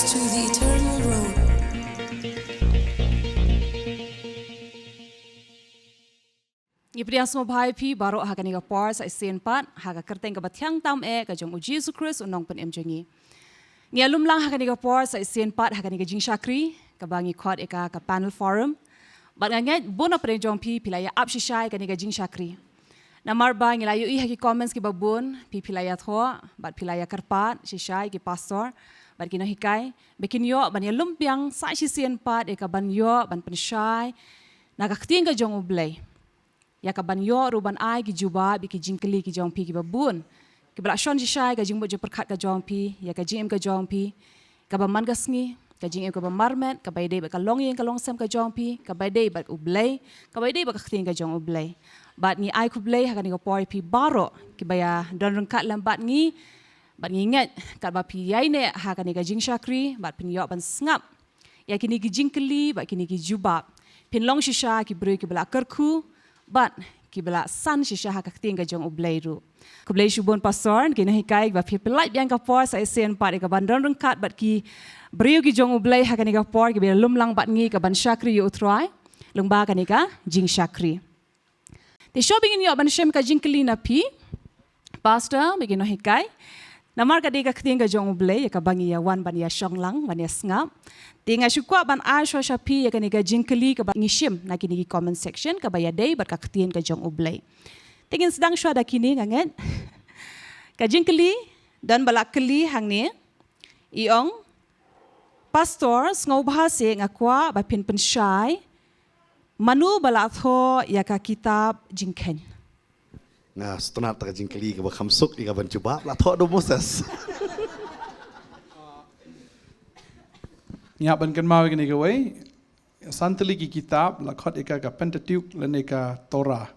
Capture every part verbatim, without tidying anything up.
To the eternal road. Ngi pdiang sngewbha ïa phi baroh ha kane ka por sa shisien pat ha ka kyrteng kaba thiang tam eh ka jong U Jisu Khrist U Nongpynim jong ngi. Ngi ïalum lang ha kane ka por sa shisien pat ha kane ka jingshakri kaba ngi khot ïa ka ka panel forum. Bad nga ngeit bun na pdeng jong phi phi la ïa ap shisha ïa kane ka jingshakri. Namar ba ngi la ïohi ha ki comments kiba bun, phi phi la ïathoh bad phi la ïakyrpad shisha ïa ki pastor bad ki nonghikai ba kin ïoh ban ïalum biang sa shisien pat ïa ka ban ïoh ban pynshai na ka ktien ka jong U Blei. Ïa ka ban ïoh ruh ban ai ki jubab ïa ki jingkylli ki jong phi kiba bun kiba la shon shisha ïa ka jingmut jingpyrkhat ka jong phi, ïa ka jingim ka jong phi kaba man ka sngi, ka jingim kaba marmet, kaba ïadei bad ka longïing ka longsem ka jong phi, kaba ïadei bad U Blei, kaba ïadei bad ka ktien ka jong U Blei. Bad ngi ai khublei ha kane ka por ïa phi baroh kiba ïa don ryngkat lem bad ngi. Bad ngi ngeit katba phi ïaineh ha kane ka jingshakri bad phin ïoh ban sngap ïa kine ki jingkylli bad kine ki jubab, phin long shisha ki briew kiba la kyrkhu bad kiba la san shisha ha ka ktien ka jong U Blei ruh. Khublei shibun pastor, ki nonghikai ba phi pynlait biang ka por sa shisien pat ïa ka ban don ryngkat bad ki briew ki jong U Blei ha kane ka por kiba ïalum lang bad ngi ka ban shakri ïa U Trai lyngba kane ka jingshakri. Te shuwa ba ngin ïoh ban shem ka jingkylli na phi pastor bad ki nonghikai, namar ka dei ka ktien ka jong U Blei ïa kaba ngi ïa wan ban ïa shong lang ban ïa sngap. Te nga shu kwah ban ai shuwa sha phi ïa kane ka jingkylli kaba ngi shim na kine ki comment section kaba ïadei bad ka ktien ka jong U Blei. Te ngin sdang shuwa da kine nga ngeit. Ka jingkylli don ba la kylli hangne, i ong, Pastor, sngewbha seh nga kwah ba phin pynshai mano ba la thoh ïa ka kitab Jingkheiñ. Nga sngewtynnat ïa ka jingkylli kaba kham suk ïa ka ban jubab, la thoh da u Moses. Ngi hap ban kynmaw ïa kane kawei, san tylli ki kitab la khot ïa ka ka Pentateuch lane ka Torah.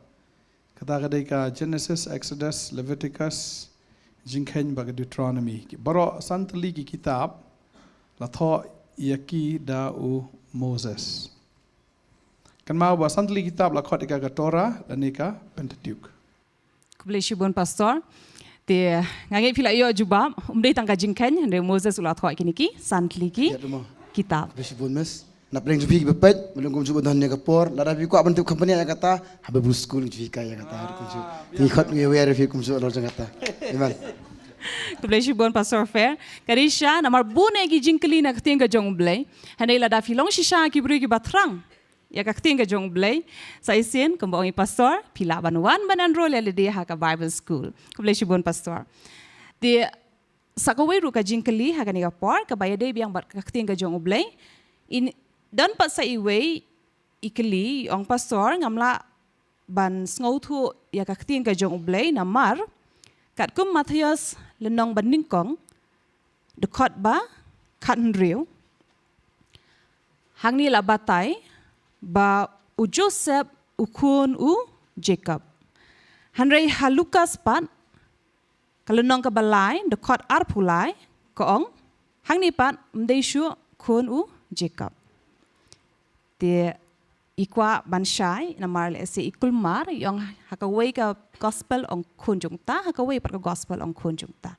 Kata ka dei ka Genesis, Exodus, Leviticus, Jingkheiñ bad ka Deuteronomy. Ki baroh san tylli ki kitab la thoh ïa ki da u Moses. Kynmaw ba san tylli ki kitab la khot ïa ka ka Torah lane ka Pentateuch. Khublei shibun pastor. Te nga ngeit phi la ïoh jubab, um dei tang ka Jingkheiñ, hynrei u Moses u la thoh ïa kine ki san tylli ki kitab. Khublei shibun mes. Na pdeng jong phi kiba peit, mlung kumjuh ba don ïa ka por, lada phi kwah ban tip company ïa kata, ha Bible School jong phi ka ïa kata, kumjuh. Te ngi khot ngi aware phi kumjuh halor jong kata. Amen. Khublei shibun Pastor Fair. Ka dei shisha namar bun eh ki jingkylli na ka ktien ka jong U Blei. Hynrei lada phi long shisha ki briew kiba thrang ïa ka ktien ka jong U Blei, sa shisien kumba ong i pastor, phi lah ban wan ban enroll ïa lade ha ka Bible School. Khublei shibun pastor. Te sa kawei ruh ka jingkylli ha kane ka por kaba ïadei biang bad ka ktien ka jong U Blei. I don pat sa iwei i kylli, i ong, Pastor, ngam lah ban sngewthuh ïa ka ktien ka jong U Blei namar katkum Mathaios lynnong ba nyngkong, dkhot ba khathynriew, hangne la batai ba u Joseph u khun u Jakob. Hynrei ha Lukas pat, ka lynnong kaba lai, dkhot arphew lai, ka ong, hangne pat ym dei shuh khun u Jakob. Te i kwah ban shai namar lehse i kulmar, i ong ha kawei ka gospel ong khun jong uta, ha kawei pat ka gospel ong khun jong uta.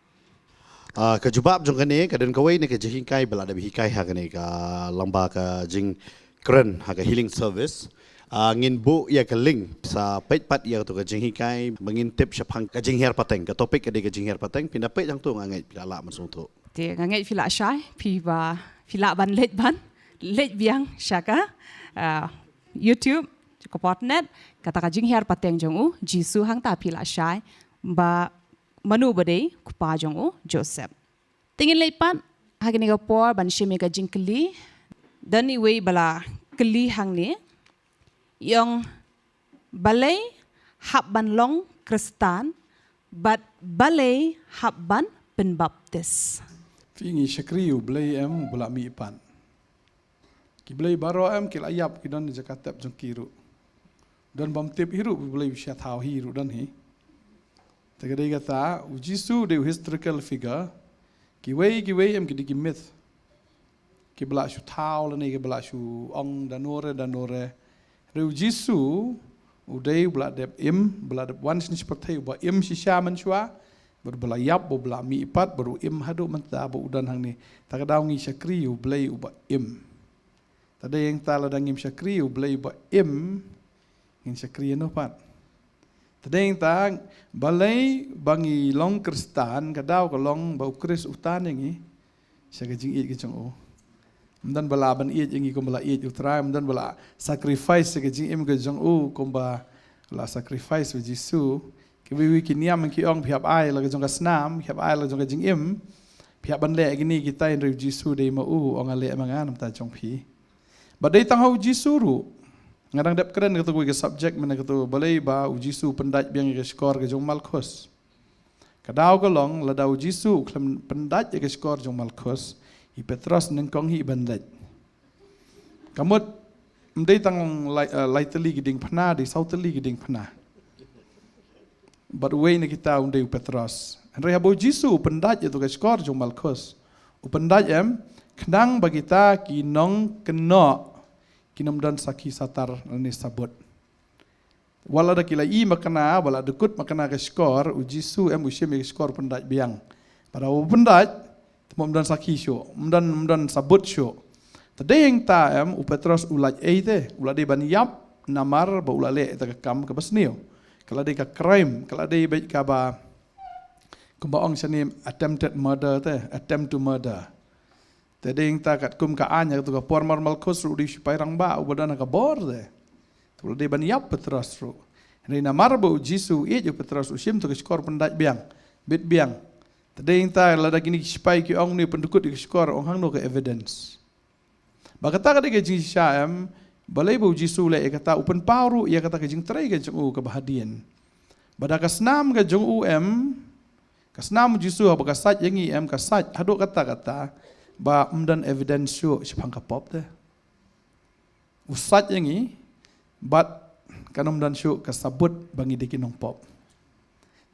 Ah, ka jubab jong kane ka don kawei ne ka jinghikai ba la dep hikai ha kane ka lyngba ka jingkren ha ka healing service. Ah, ngin buh ïa ka link, sa peit pat ïa kato ka jinghikai ba ngin tip shaphang ka jinghiar pateng, ka topic ka dei ka jinghiar pateng. Phin da peit hangto, nga ngeit phi la lah ban sngewthuh. Te nga ngeit phi la shai, phi ba phi lah ban leit ban leit biang sha ka, ah, YouTube, ka Podnet, kata ka jinghiar pateng jong u Jisu, hangta phi la shai ba mano ba dei kpa jong u Joseph. Te ngin leit pat ha kane ka por ban shim ïa ka jingkylli. Don iwei ba la kylli hangne, i ong, balei hap ban long Khristan bad balei hap ban pynbaptis? Phi, ngi shakri, U Blei em, u ba la mih pat. Ki blei baroh em ki la ïap, ki don jaka tep jong ki ruh. Don bym tip hi ruh, U Blei u sha thaw hi ruh don hi. Te ka dei kata, u Jisu u dei u historical figure. Kiwei kiwei em ki dei ki myth, kiba la shu thaw lane kiba la shu ong da nore da nore. Hynrei u Jisu u dei uba la dep im, uba la dep wan sha kane ka pyrthei, uba im shisha mynshuwa, Bad ba la ïap, bad ba la mih pat, bad u im haduh mynta, bad u don hangne. Ta ka daw ngi shakri ïa u Blei uba im. Ta dei ïa kata lada ngim shakri ïa u Blei uba im, ngin shakri ïano pat. Ta dei ïa kata, balei ba ngi long Khristan, ka daw ka long ba u Khrist u tan ïa ngi sha ka jingïeit ka jong u. Ym don ba la ban ïeit ïa ngi kumba la ïeit u Trai, ym don ba la sacrifice sha ka jingim ka jong u kumba la sacrifice u Jisu. Kiwei kiwei ki niam ki ong phi hap ai la ka jong ka snam, phi hap ai la ka jong ka jingim, phi hap ban leh kine kitai, hynrei u Jisu dei ma u u ong, nga leh ma nga namar ta jong phi. Bad dei tang ha u Jisu ruh. Nga dang dep kren katu kawei ka subject mynne katu, balei ba u Jisu pyndait biang ïa ka shkor ka jong u Malkhus. Ka daw ka long, lada u Jisu u khlem pyndait ïa ka shkor jong u Malkhus, i Petros nyngkong hi i ban leit. Ka mut, ym dei tang lai, eh, lai tylli ki diengphna, dei saw tylli ki diengphna. Bad uwei na kita un dei u Petros. Hynrei haba u Jisu u pyndait ïa tu ka shkor jong u Malkhus, u pyndait em, khnang ba kita ki nongkynnoh kin ym don sakhi satar lane sabut. Wat la da ki la i makna, wat la da kut makna ka shkor, u Jisu em u shim ïa ka shkor pyndait biang. Bad haba u pyndait, te ym don sakhi shuh, ym don, ym don sabut shuh. Ta dei ïa kata em, u Petros u lait ei te, u la dei ban ïap, namar ba u la leh ïa ka kam kaba sniew. Ka la dei ka crime, ka la dei beit kaba, kumba ong shane, attempted murder te, attempt to murder. Te dei ïa kata katkum ka aiñ ha katu ka por, mar Malkhus ruh u dei u shipai rangbah uba don ha ka bor te. Te u la dei ban ïap Petros ruh. Hynrei namar ba u Jisu u ïeit ïa u Petros, u shim tu ka shkor pyndait biang, bit biang. Te dei ïa kata lada kine ki shipai ki ong, ne pyndukut ïa ka shkor, ong hangno ka evidence. Bad kata ka dei ka jingshisha em, balei ba u Jisu u leh ïa kata, u pynpaw ruh ïa kata ka jingtrei ka jong u kaba hadien. Bad ha ka snam ka jong u em, ka snam u Jisu haba ka sait ïa ngi em, ka sait haduh katta katta ba ym don evidence shuh shaphang ka pop te. U sait ïa ngi, bad kan ym don shuh ka sabut ba ngi dei ki nongpop.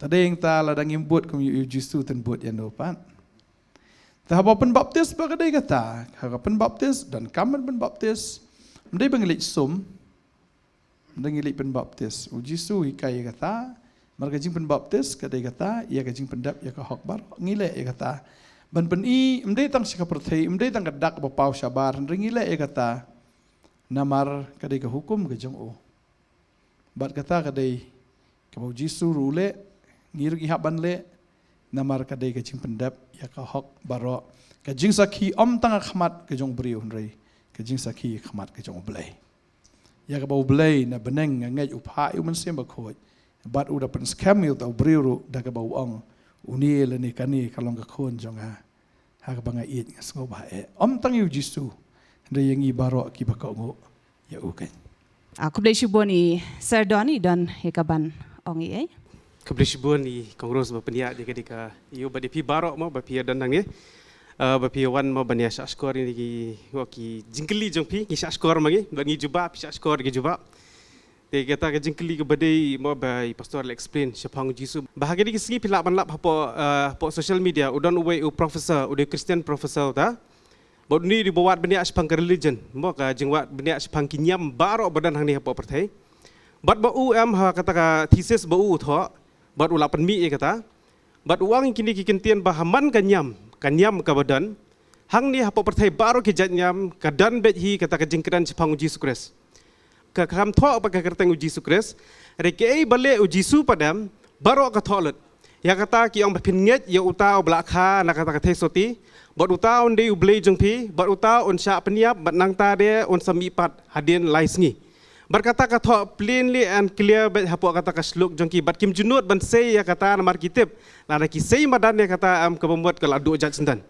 Ta dei ïa kata lada ngim bud kum ïa u Jisu, ten bud ïano pat. Te haba pynbaptis ba ka dei kata, haba pynbaptis, donkam ban pynbaptis, ym dei ba ngi leit sum, ym dei ngi leit pynbaptis. U Jisu u hikai ïa kata, namar ka jingpynbaptis ka dei kata, ïa ka jingpyndep ïa ka hok baroh, ngi leh ïa kata. Ban pyni, ym dei tang sha ka pyrthei, ym dei tang ka dak ba paw shabar, hynrei ngi leh ïa kata. Namar ka dei ka hukum ka jong u. Bad kata ka dei kaba u Jisu ruh u leh, ngi ruh ngi hap ban leh, namar ka dei ka jingpyndep ïa ka hok baroh. Ka jingsakhi ym tang ha khmat ka jong u briew hynrei, ka jingsakhi ha khmat ka jong u Blei. Ïa kaba u Blei na bneng nga ngeit u phah ïa u Mynsiem Bakhuid. Bad u da pynskhem ïa uta u briew ruh da kaba u ong, une lane kane ka long ka khun jong nga, ha kaba nga ïeit, nga sngewbha eh. Ym tang ïa u Jisu, hynrei ïa ngi baroh kiba kohnguh ïa u keiñ. Ah, khublei shibun i Sir Don, i don ïa kaban ong ei ei. Khublei shibun i Kong Rose ba pynïaid ïa ka dei ka ïa u bad ïa phi baroh mo ba phi ïa don hangne. Ah, ba phi ïa wan mo ban ïa shah shkor ïa ki, ki jingkylli jong phi, ngi shah shkor ma ngi, bad ngi jubab, phi shah shkor ki jubab. Te kata ka jingkylli kaba dei mo ba i pastor la explain shaphang u Jisu. Ba ha kine ki sngi phi lah ban lap hapoh, ah, hapoh social media, u don uwei u professor, u dei Christian professor uta. Bad une u dei ba wad bniah shaphang ka religion, mo ka jingwad bniah shaphang ki niam baroh ba don hangne hapoh pyrthei. Bad ba u em ha kata ka thesis ba u u thoh, bad u la pynmih ïa kata. Bad u ong ïa kine ki kyntien ba ha man ka niam, ka niam kaba don hangne hapoh pyrthei baroh ki jait niam, ka don beit hi kata ka jingkren shaphang u Jisu Khrist. Ka, kam thoh pat ka kyrteng u Jisu Khrist. Hynrei kaei ba leh u Jisu pat em, baroh ka thoh lut. Ïa kata ki ong ba phin ngeit ïa uta uba la kha na kata ka theisotti, bad uta un dei u Blei jong phi, bad uta un shah pynïap, bad nangta de un sa mih pat hadien lai sngi. Bad kata ka thoh plainly and clear beit hapoh kata ka shlok jong ki, bad kim ju nud ban sei ïa kata namar ki tip lada ki sei madan ïa kata em, kaba mut ka la duh jait syndon.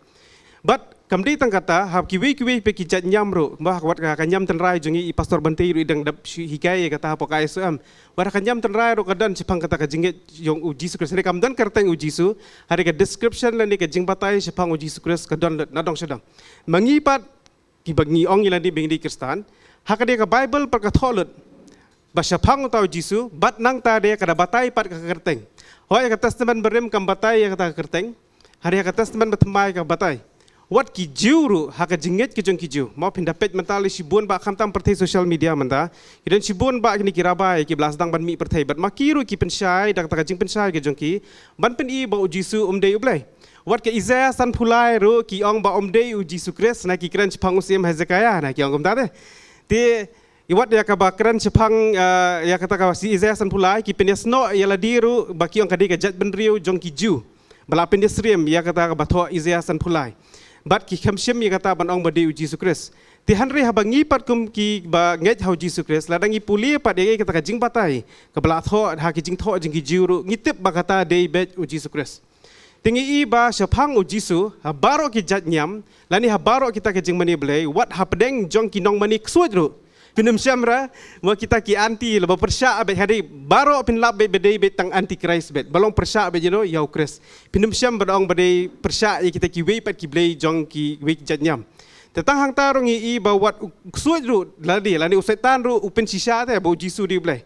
Bad kam dei tang kata, ha kiwei kiwei pat ki jait niam ruh, ba wat ka, ka niam tynrai jong i, i Pastor Bantei ruh i dang dep shu hikai ïa kata hapoh ka I S O M. Bad ha ka niam tynrai ruh ka don shaphang kata ka jingngeit jong u Jisu Khrist. Hynrei kam don ka kyrteng u Jisu, hynrei ka description lane ka jingbatai shaphang u Jisu Khrist ka don lut nadong shadong. Ma ngi pat, kiba ngi ong ïa lade ba ngi dei Khristan, ha ka dei ka Baibl pat ka thoh lut ba shaphang uta u Jisu, bad nangta de ka da batai pat ka kyrteng. Hooid, ka Testament Barim kam batai ïa kata ka kyrteng, hynrei ka Testament Bathymmai ka batai. Wat ki Jiw ruh, ha ka jingngeit ka jong ki Jiw. Mo phin da peit mynta lei shibun bah, khamtam pyrthei social media mynta. Ki don shibun bah kine ki rabbi, kiba la sdang ban mih pyrthei. Bad ma ki ruh ki pynshai, da kata ka jingpynshai ka jong ki. Ban pyni ba u Jisu um dei u Blei. Wat ka Isaiah sanphew lai ruh, ki ong ba um dei u Jisu Khrist, na ki kren shaphang u Syiem Hezekiah, na ki ong kumta te. Te, wat ïa kaba kren shaphang, eh, ïa kata ka Isaiah sanphew lai, ki pynïasnoh ïa lade ruh, ba ki ong ka dei ka jaitbynriew jong ki Jiw. Ba la pynïasyriem ïa kata kaba thoh Isaiah sanphew lai. Bad ki khlem shim ïa kata ban ong ba dei u Jisu Khrist. Te hynrei haba ngi pat kum kiba ngeit ha u Jisu Khrist, lada ngi pule pat ïa kata ka jingbatai, kaba la thoh ha ki jingthoh jong ki Jiw ruh, ngi tip ba kata dei beit u Jisu Khrist. Te ngi i ba shaphang u Jisu, ha baroh ki jait niam, lane ha baroh kita ki jingmane Blei, wat hapdeng jong ki nongmane ksuid ruh. Phin ym shem re, mo kita ki anti, laba pyrshah beit, hynrei baroh phin lap beit ba dei beit tang anti Christ beit. Ba long pyrshah beit, you know, ïa u Khrist. Phin ym shem ba ong ba dei pyrshah ïa kita kiwei pat ki blei jong kiwei ki jait niam. Te tang hangta ruh ngi i ba wat u ksuid ruh, lane, lane u Soitan ruh, u pynshisha te, ba u Jisu dei u Blei.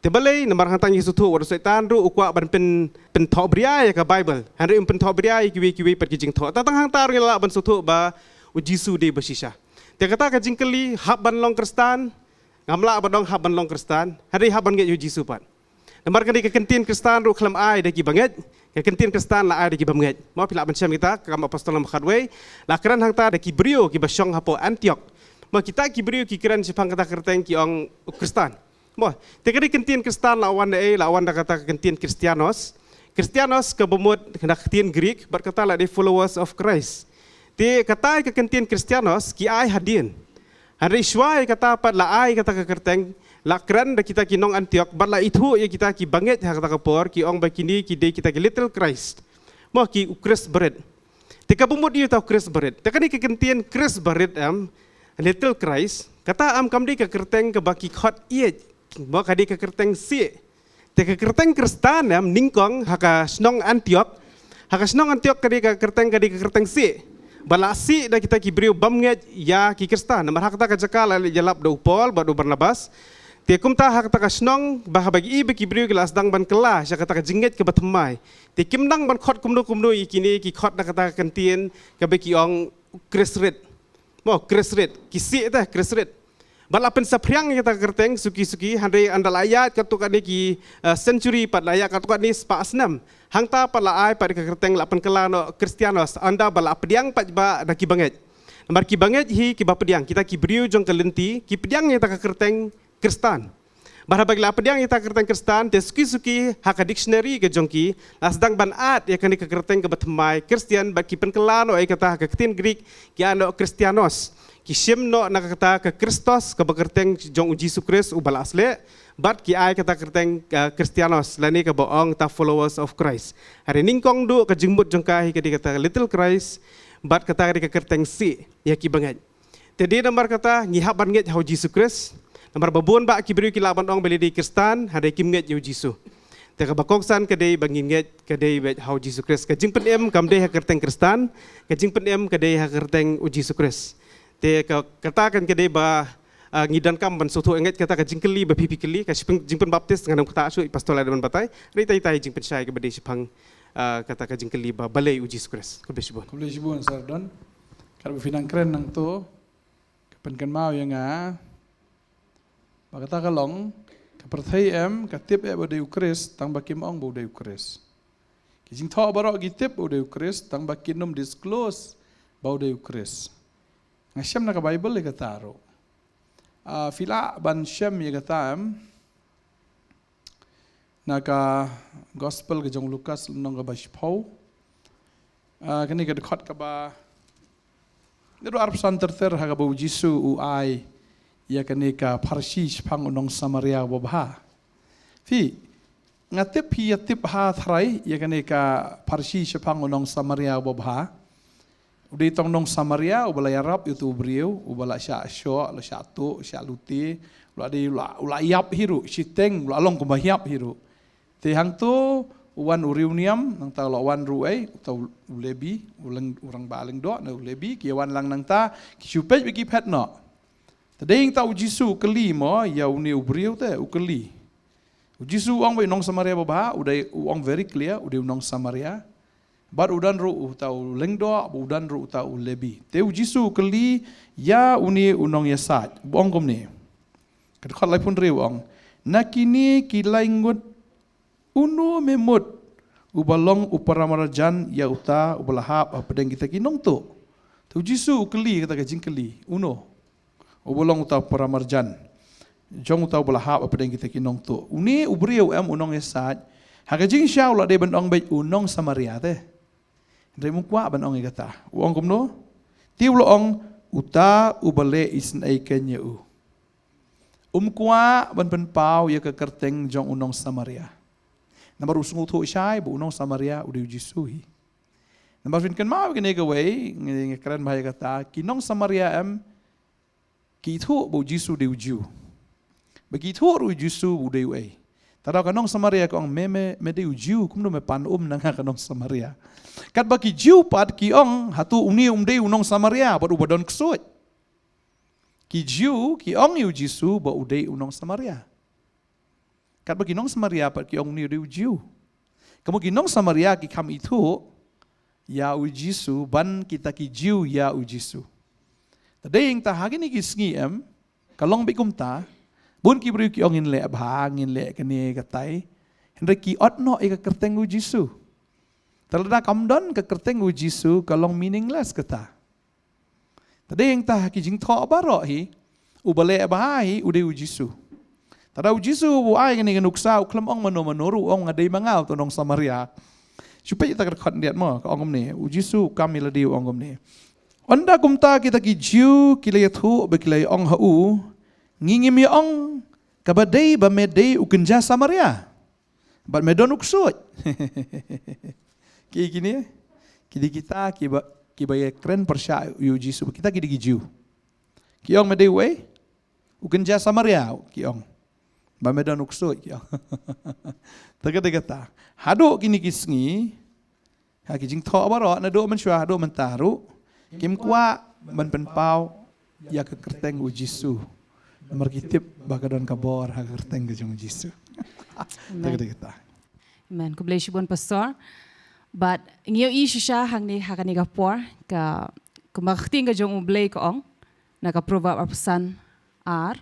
Te balei, namar hangta ngi sngewthuh, wat u Soitan ruh, u kwah ban pyn, pynthohbria ïa ka Bible. Hynrei um pynthohbria ïa kiwei, kiwei pat ki jingthoh. Te tang hangta ruh ngi lah ban sngewthuh ba u Jisu dei ba shisha. Te kata ka jingkylli, hap ban long Khristan, ngam lah ban ong hap ban long Khristan, hynrei hap ban ngeit ïa u Jisu pat. Namar kane ka kyntien Khristan ruh khlem ai da kiba ngeit, ka kyntien Khristan la ai da kiba ngeit. Mo phi lah ban shem kita, ka kam Apostol number khatwei, la kren hangta da ki briew kiba shong hapoh Antiok. Mo kita ki briew ki kren shaphang kata ka kyrteng ki ong u Khristan. Mo, te ka dei kyntien Khristan la wan da ei, la wan da kata ka kyntien Christianos. Christianos kaba mut na ka ktien Greek, bad kata la dei followers of Christ. Te kata ka kyntien Christianos, ki ai hadien. Hynrei shuwa ïa kata pat la ai kata ka kyrteng, la kren da kita ki nong Antiok, bad la ithuh ïa kita kiba ngeit ha kata ka por, ki ong ba kine ki dei kita ki little Christ. Mo ki u Khrist barit. Te kaba mut ïa uta u Khrist barit. Te kane ka kyntien Khrist barit em, little Christ, kata em kam dei ka kyrteng kaba ki khot ïeit, mo ka dei ka kyrteng sih. Te ka kyrteng Khristan em nyngkong ha ka shnong Antiok. Ha ka shnong Antiok ka dei ka kyrteng, ka dei ka kyrteng sih. Ba la sih da kita ki briew bym ngeit ïa ki Khristan. Namar ha kata ka jaka la ïalap da u Paul bad u Barnabas. Te kumta ha kata ka shnong, ba haba ki i ba ki briew ki la sdang ban kylla sha kata ka jingngeit kaba thymmai. Te kim nang ban khot kumno kumno ïa kine, ki khot da kata ka kyntien kaba ki ong Khrist rit. Mo, Khrist rit, ki sih te, Khrist rit. Bad la pynsaphriang ïa kata ka kyrteng suki suki, hynrei ynda la ïaid katto katne ki, eh, century pat, la ïaid katto katne spah snem. Hangta pat la ai pat ka kyrteng, la pynkylla noh Christianos, ynda ba la pdiang pat ba da kiba ngeit. Namar kiba ngeit hi kiba pdiang, kita ki briew jong ka lynti, ki pdiang ïa kata ka kyrteng Khristan. Bad haba ki la pdiang ïa kata ka kyrteng Khristan, te suki suki ha ka dictionary ka jong ki, la sdang ban add ïa kane ka kyrteng kaba thymmai Christian, bad ki pynkylla noh ïa kata ha ka ktien Greek, ki ai noh Christianos. Ki shim noh na kata ka Christos, kaba kyrteng jong u Jisu Khrist uba la sleh, bad ki ai kata ka kyrteng, eh, Christianos, lane kaba ong ta followers of Christ. Hynrei nyngkong duh ka jingmut jong ka hi ka dei kata little Christ, bad kata ka dei ka kyrteng sih ïa kiba ngeit. Te dei namar kata ngi hap ban ngeit ha u Jisu Khrist. Namar ba bun bah ki briew ki lah ban ong ba lei dei Khristan, hynrei kim ngeit ïa u Jisu. Te kaba kongsan ka dei ba ngin ngeit ka dei beit ha u Jisu Khrist. Ka jingpynim kam dei ha ka kyrteng Khristan, ka jingpynim ka dei ha ka kyrteng u Jisu Khrist. Te ka, kata kan ka dei ba, ah, ngi donkam ban sngewthuh, ngeit kata ka jingkylli ba phi phi kylli, ka jingpyn, jingpynbaptis ngan ym ktah shuh, i pastor la dei ban batai. Hynrei itai itai jingpynshai kaba dei shaphang, ah, kata ka jingkylli ba balei u Jisu Khrist. Khublei shibun. Khublei shibun Sir Don. Katba phi nang kren nangto, ka pynkynmaw ïa nga ba kata ka long, ka pyrthei em ka tip eh ba u dei u Khrist, tang ba kim ong ba u dei u Khrist. Ki jingthoh baroh ki tip ba u dei u Khrist, tang ba kin ym disclose ba u dei u Khrist. Nga shem na ka Bible ïa kata ruh. Ah, phi lah ban shem ïa kata em, na ka Gospel ka jong u Lukas, lynnong kaba shiphew. Ah, kane ka dkhot kaba, ka dkhot arphew san ter ter, ha kaba u Jisu u ai ïa kane ka pharshi shaphang u nong Samaria uba bha. Phi, nga tip phi ïa tip ha tharai ïa kane ka pharshi shaphang u nong Samaria uba bha. U dei tang u nong Samaria uba la ïarap ïa uto u briew uba la shah shoh, la shah tuh, shah lute, u la dei, u la, u la ïap hi ruh, shiteng, u la long kumba hiap hi ruh. Te hangto u wan u riewniam, nangta u la wan ruh ei, uta u Lebi, u lyng, u rangbah lyngdoh, na u Lebi, ki wan lang nangta, ki shu peit bad ki phet noh. Te dei hangta u Jisu u kylli mo ïa une u briew te, u kylli. U Jisu u ong ba u nong Samaria uba bha, u dei, u ong very clear, u dei u nong Samaria. Bad u don ruh uta u lyngdoh, bad u don ruh uta u Lebi. Te u Jisu u kylli ïa une u nongïasaid, u ong kumne. Ka dkhot laiphew hynriew u ong, "Na kine ki lai ngut, uno me mut uba long u paramarjan ïa uta uba la hap hapdeng kita ki nongtuh?" Te u Jisu u kylli kata ka jingkylli, "Uno uba long uta u paramarjan jong uta uba la hap hapdeng kita ki nongtuh?" Une u briew em u nongïasaid, ha ka jingshisha u la dei ban ong beit u nongsamaria te. Hynrei um kwah ban ong ïa kata. U ong kumno? Te u la ong, "Uta uba leh isynei kein ïa u." Um kwah ban pynpaw ïa ka kyrteng jong u nongsamaria. Namar u sngewthuh shai ba u nongsamaria u dei u Jisu hi. Namar phin kynmaw kane kawei, ngi, ngi kren bha ïa kata, ki nongsamaria em, ki ithuh ba u Jisu u dei u Jiw. Bad ki ithuh ruh u Jisu u dei uei. Te da ka nongsamaria ka ong, "Me, me, me dei u Jiw, kumno me pan um na nga ka nongsamaria?" Katba ki Jiw pat ki ong, "Hato une um dei u nongsamaria bad uba don ksuid?" Ki Jiw ki ong ïa u Jisu ba u dei u nongsamaria. Katba ki nongsamaria pat ki ong une u dei u Jiw. Ka mut ki nongsamaria ki kham ithuh ïa u Jisu ban kita ki Jiw ïa u Jisu. Te dei ïa kata ha kine ki sngi em, ka long beit kumta, bun ki briew ki ong, "Ngin leh bha, ngin leh kane katai." Hynrei ki ot noh ïa ka kyrteng u Jisu. Te lada kam don ka kyrteng u Jisu, ka long meaningless kata. Te dei ïa kata ha ki jingthoh baroh hi, uba leh bha hi u dei u Jisu. Te da u Jisu u ai kane ka nuksa, u khlem ong mano mano ruh, u ong, "Nga dei ma nga uta u nongsamaria." Shu peit ïa kata ka dkhot khyndiat mo, ka ong kumne, u Jisu u kam ïa lade, u ong kumne, "Ynda kumta kita ki Jiw ki la ïathuh bad ki la ïa ong ha u, 'Ngi ngim ïa ong kaba dei ba me dei u kynja Samaria bad me don u ksuid.'" Ki, kine ki dei kita kiba, kiba ïakren pyrshah ïa u Jisu. Kita ki dei ki Jiw. Ki ong, "Me dei uei? U kynja Samaria," ki ong. "Bad me don u ksuid," ki ong. Te ka dei kata. Haduh kine ki sngi, ha ki jingthoh baroh, naduh mynshuwa haduh mynta ruh, kim kwah ban pynpaw ïa ka kyrteng u Jisu. Namar ki tip ba ka don ka bor ha ka kyrteng ka jong u Jisu. Te ka dei kata. Amen. Khublei shibun, Pastor. Bad ngi ïohi shisha hangne ha kane ka por, ka, kumba ka ktien ka jong U Blei ka ong na ka Proverb arphew san, ar,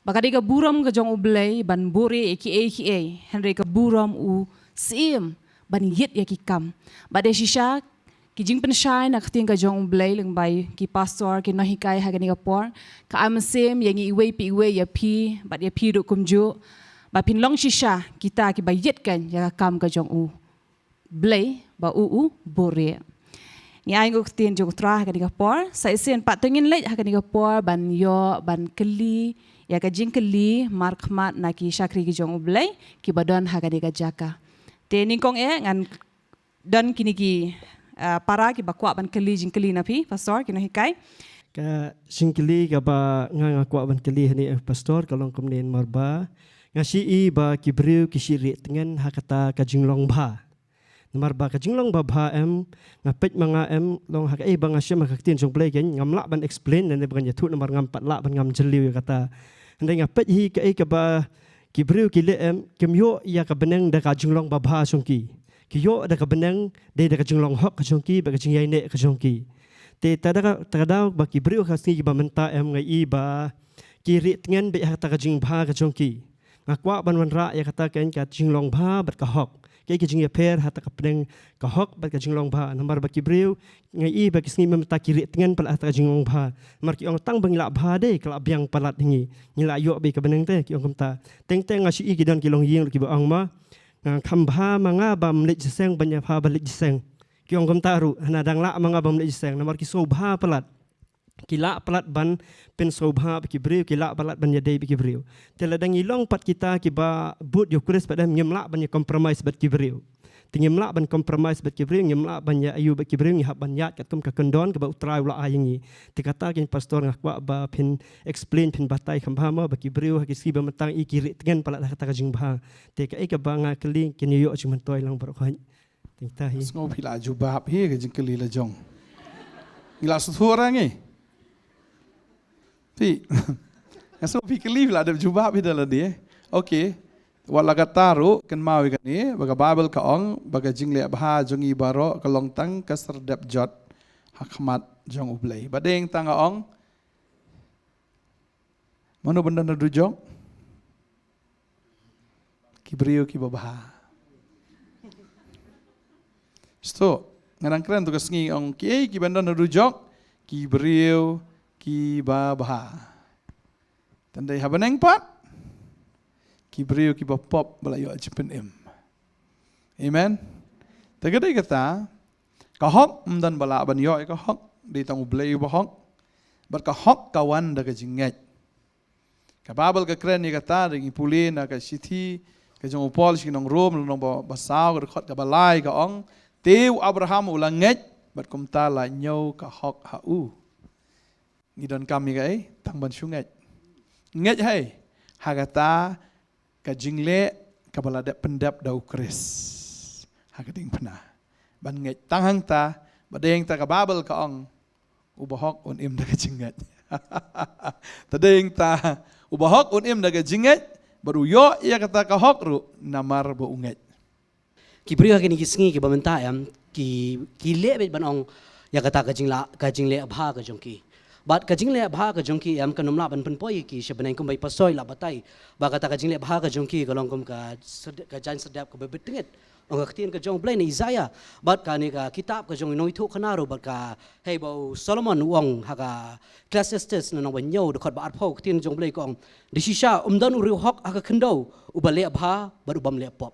ba ka dei ka burom ka jong U Blei ban buhrieh ïa kiei kiei, hynrei ka burom u syiem ban ïit ïa ki kam. Bad dei shisha ki jingpynshai na ka ktien ka jong U Blei lyngba ki pastor, ki nonghikai ha kane ka por, ka ai mynsiem ïa ngi iwei pa iwei, ïa phi bad ïa phi ruh kumjuh, ba phin long shisha kita kiba ïit kein ïa ka kam ka jong U Blei ba u u buhrieh. Ngi ai nguh ktien jong U Trai ha kane ka por. Sa shisien pat to ngin leit ha kane ka por ban ïoh ban kylli ïa ka jingkylli markhmat na ki shakri ki jong U Blei kiba don ha kane ka jaka. Te nyngkong eh ngan don kine ki, ah, para kiba kwah ban kylli jingkylli na phi, Pastor, ki nonghikai. Ka jingkylli kaba nga, nga kwah ban kylli hangne, eh, Pastor, ka long kumne, namar ba nga shu ïohi ba ki briew ki shu rieh tngen ha kata ka jinglong bha. Namar ba ka jinglong babha em, nga peit ma nga em, long ha kaei ba nga shem ha ka ktien jong U Blei kein, ngam lah ban explain, lane ba ngan ïathuh namar ngam pat lah ban, ngam jylliew ïa kata. Hynrei nga peit hi kaei kaba ki briew ki leh em, kim ïoh ïa ka bneng da ka jinglong babha jong ki. Ki ïoh da ka bneng dei da ka jinglong hok ka jong ki bad ka jingïaineh ka jong ki. Te ta da ka, ta ka daw ba ki briew ha ka sngi kiba mynta em, nga ïohi ba ki rieh tngen beit ha kata ka jingbha ka jong ki. Nga kwah ban wanrah ïa kata kein, ka jinglong bha bad ka hok. Kaei ka jingïapher ha kata ka pdeng, ka hok bad ka jinglong bha? Namar ba ki briew nga ïohi ba ki sngi mynta ki rieh tngen palat ha kata ka jinglong bha. Namar ki ong tang ba ngi lah bha de, ka lah biang palat ïa ngi. Ngi lah ïoh beit ka bneng te, ki ong kumta. Teng teng nga shu ïohi ki don ki longïing ruh kiba ong ma, "Nga kham bha ma nga bym leit jingïaseng ban ïa pha ba leit jingïaseng." Ki ong kumta ruh, "Hana dang lah ma nga bym leit jingïaseng." Namar ki sngewbha palat. Ki lah palat ban pynsngewbha bad ki briew, ki lah palat ban ïadei bad ki briew. Te lada ngi long pat kita kiba bud ïa U Khrist pat em, ngim lah ban ïa compromise bad ki briew. Te ngim lah ban compromise bad ki briew, ngim lah ban ïa aïu bad ki briew, ngi hap ban ïaid katkum ka kyndon kaba U Trai u la ai ïa ngi. Te kata kein Pastor nga kwah ba phin explain, phin batai kham bha mo, ba ki briew ha ki sngi ba mynta ïa ki rieh tngen palat ha kata ka jingbha. Te kaei kaba nga kylli kin ïoh jingmyntoi lang baroh khoit. Tang ta hi. Sngewbha phi la jubab hi ka jingkylli la jong. Ngi la sngewthuh ra ngi. Phi. Nga sngewbha phi kylli phi la dep jubab hi da lade. Okay. Wat la katta ruh, kynmaw ïa kane, ba ka Baibl ka ong, ba ka jingleh bha jong ngi baroh ka long tang ka syrdep jot ha khmat jong U Blei. Ba dei tang ka ong, mano ban don ha dujok? Ki briew kiba bha. Sto, nga dang kren tu ka sngi ong kiei kiban don ha dujok, ki briew kiba bha. Tang dei ha bneng pat, ki briew kiba pop ba la ïoh jingpynim. Amen. Te ka dei kata, ka hok ym don ba lah ban ïoh ïa ka hok, dei tang U Blei uba hok. Bad ka hok ka wan da ka jingngeit. Ka Baibl ka kren ïa kata, da ngi pule na ka shithi ka jong u Paul sha ki nong Rom, lynnong ba, ba saw, ka dkhot kaba lai, ka ong, te u Abraham u la ngeit, bad kumta la ñiew ka hok ha u. Ngi donkam ïa kaei? Tang ban shu ngeit. Ngeit haei? Ha kata ka jingleh kaba la dep pyndep da U Khrist ha ka diengphna. Ban ngeit tang hangta, ba dei hangta ka Baibl ka ong, uba hok un im da ka jingngeit. Te dei hangta, uba hok un im da ka jingngeit, bad u ïoh ïa kata ka hok ruh namar ba u ngeit. Ki briew ha kine ki sngi kiba mynta em, ki, ki leh beit ban ong ïa kata ka jingla, ka jingleh bha ka jong ki. Bad ka jingleh bha ka jong ki em, kan ym lah ban pynpoi ïa ki sha bneng, kumba i pastor i la batai. Ba kata ka jingleh bha ka jong ki ka long kum ka syrde-, ka jaiñ syrdep kaba bit tngit. Ong ka ktien ka jong U Blei na Isaiah. Bad kane ka kitab ka jong u nongïathuhkhana ruh, bad ka, hei, ba u Solomon u ong ha ka Ecclesiastes lynnong ba hynñiew, dkhot ba arphew, ka ktien jong U Blei ka ong, da shisha ym don u riewhok ha ka khyndew uba leh bha bad u bym leh pop.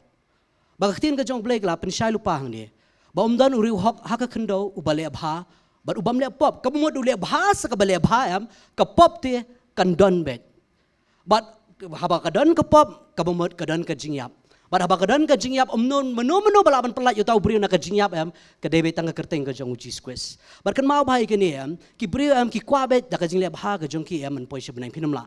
Ba ka ktien ka jong U Blei ka la pynshai lypa hangne, ba ym don u riewhok ha ka khyndew uba leh bha bad u bym leh pop. Kaba mut u leh bha sa kaba leh bha em, ka pop te kan don beit. Bad haba ka don ka pop, kaba mut ka don ka jingïap. Bad haba ka don ka jingïap, ym don mano mano ba lah ban pyllait ïa uta u briew na ka jingïap em, ka dei beit tang ka kyrteng ka jong U Jisu Khrist. Bad kynmaw bha ïa kane em, ki briew em ki kwah beit da ka jingleh bha ka jong ki em ban poi sha bneng, phin ym lah.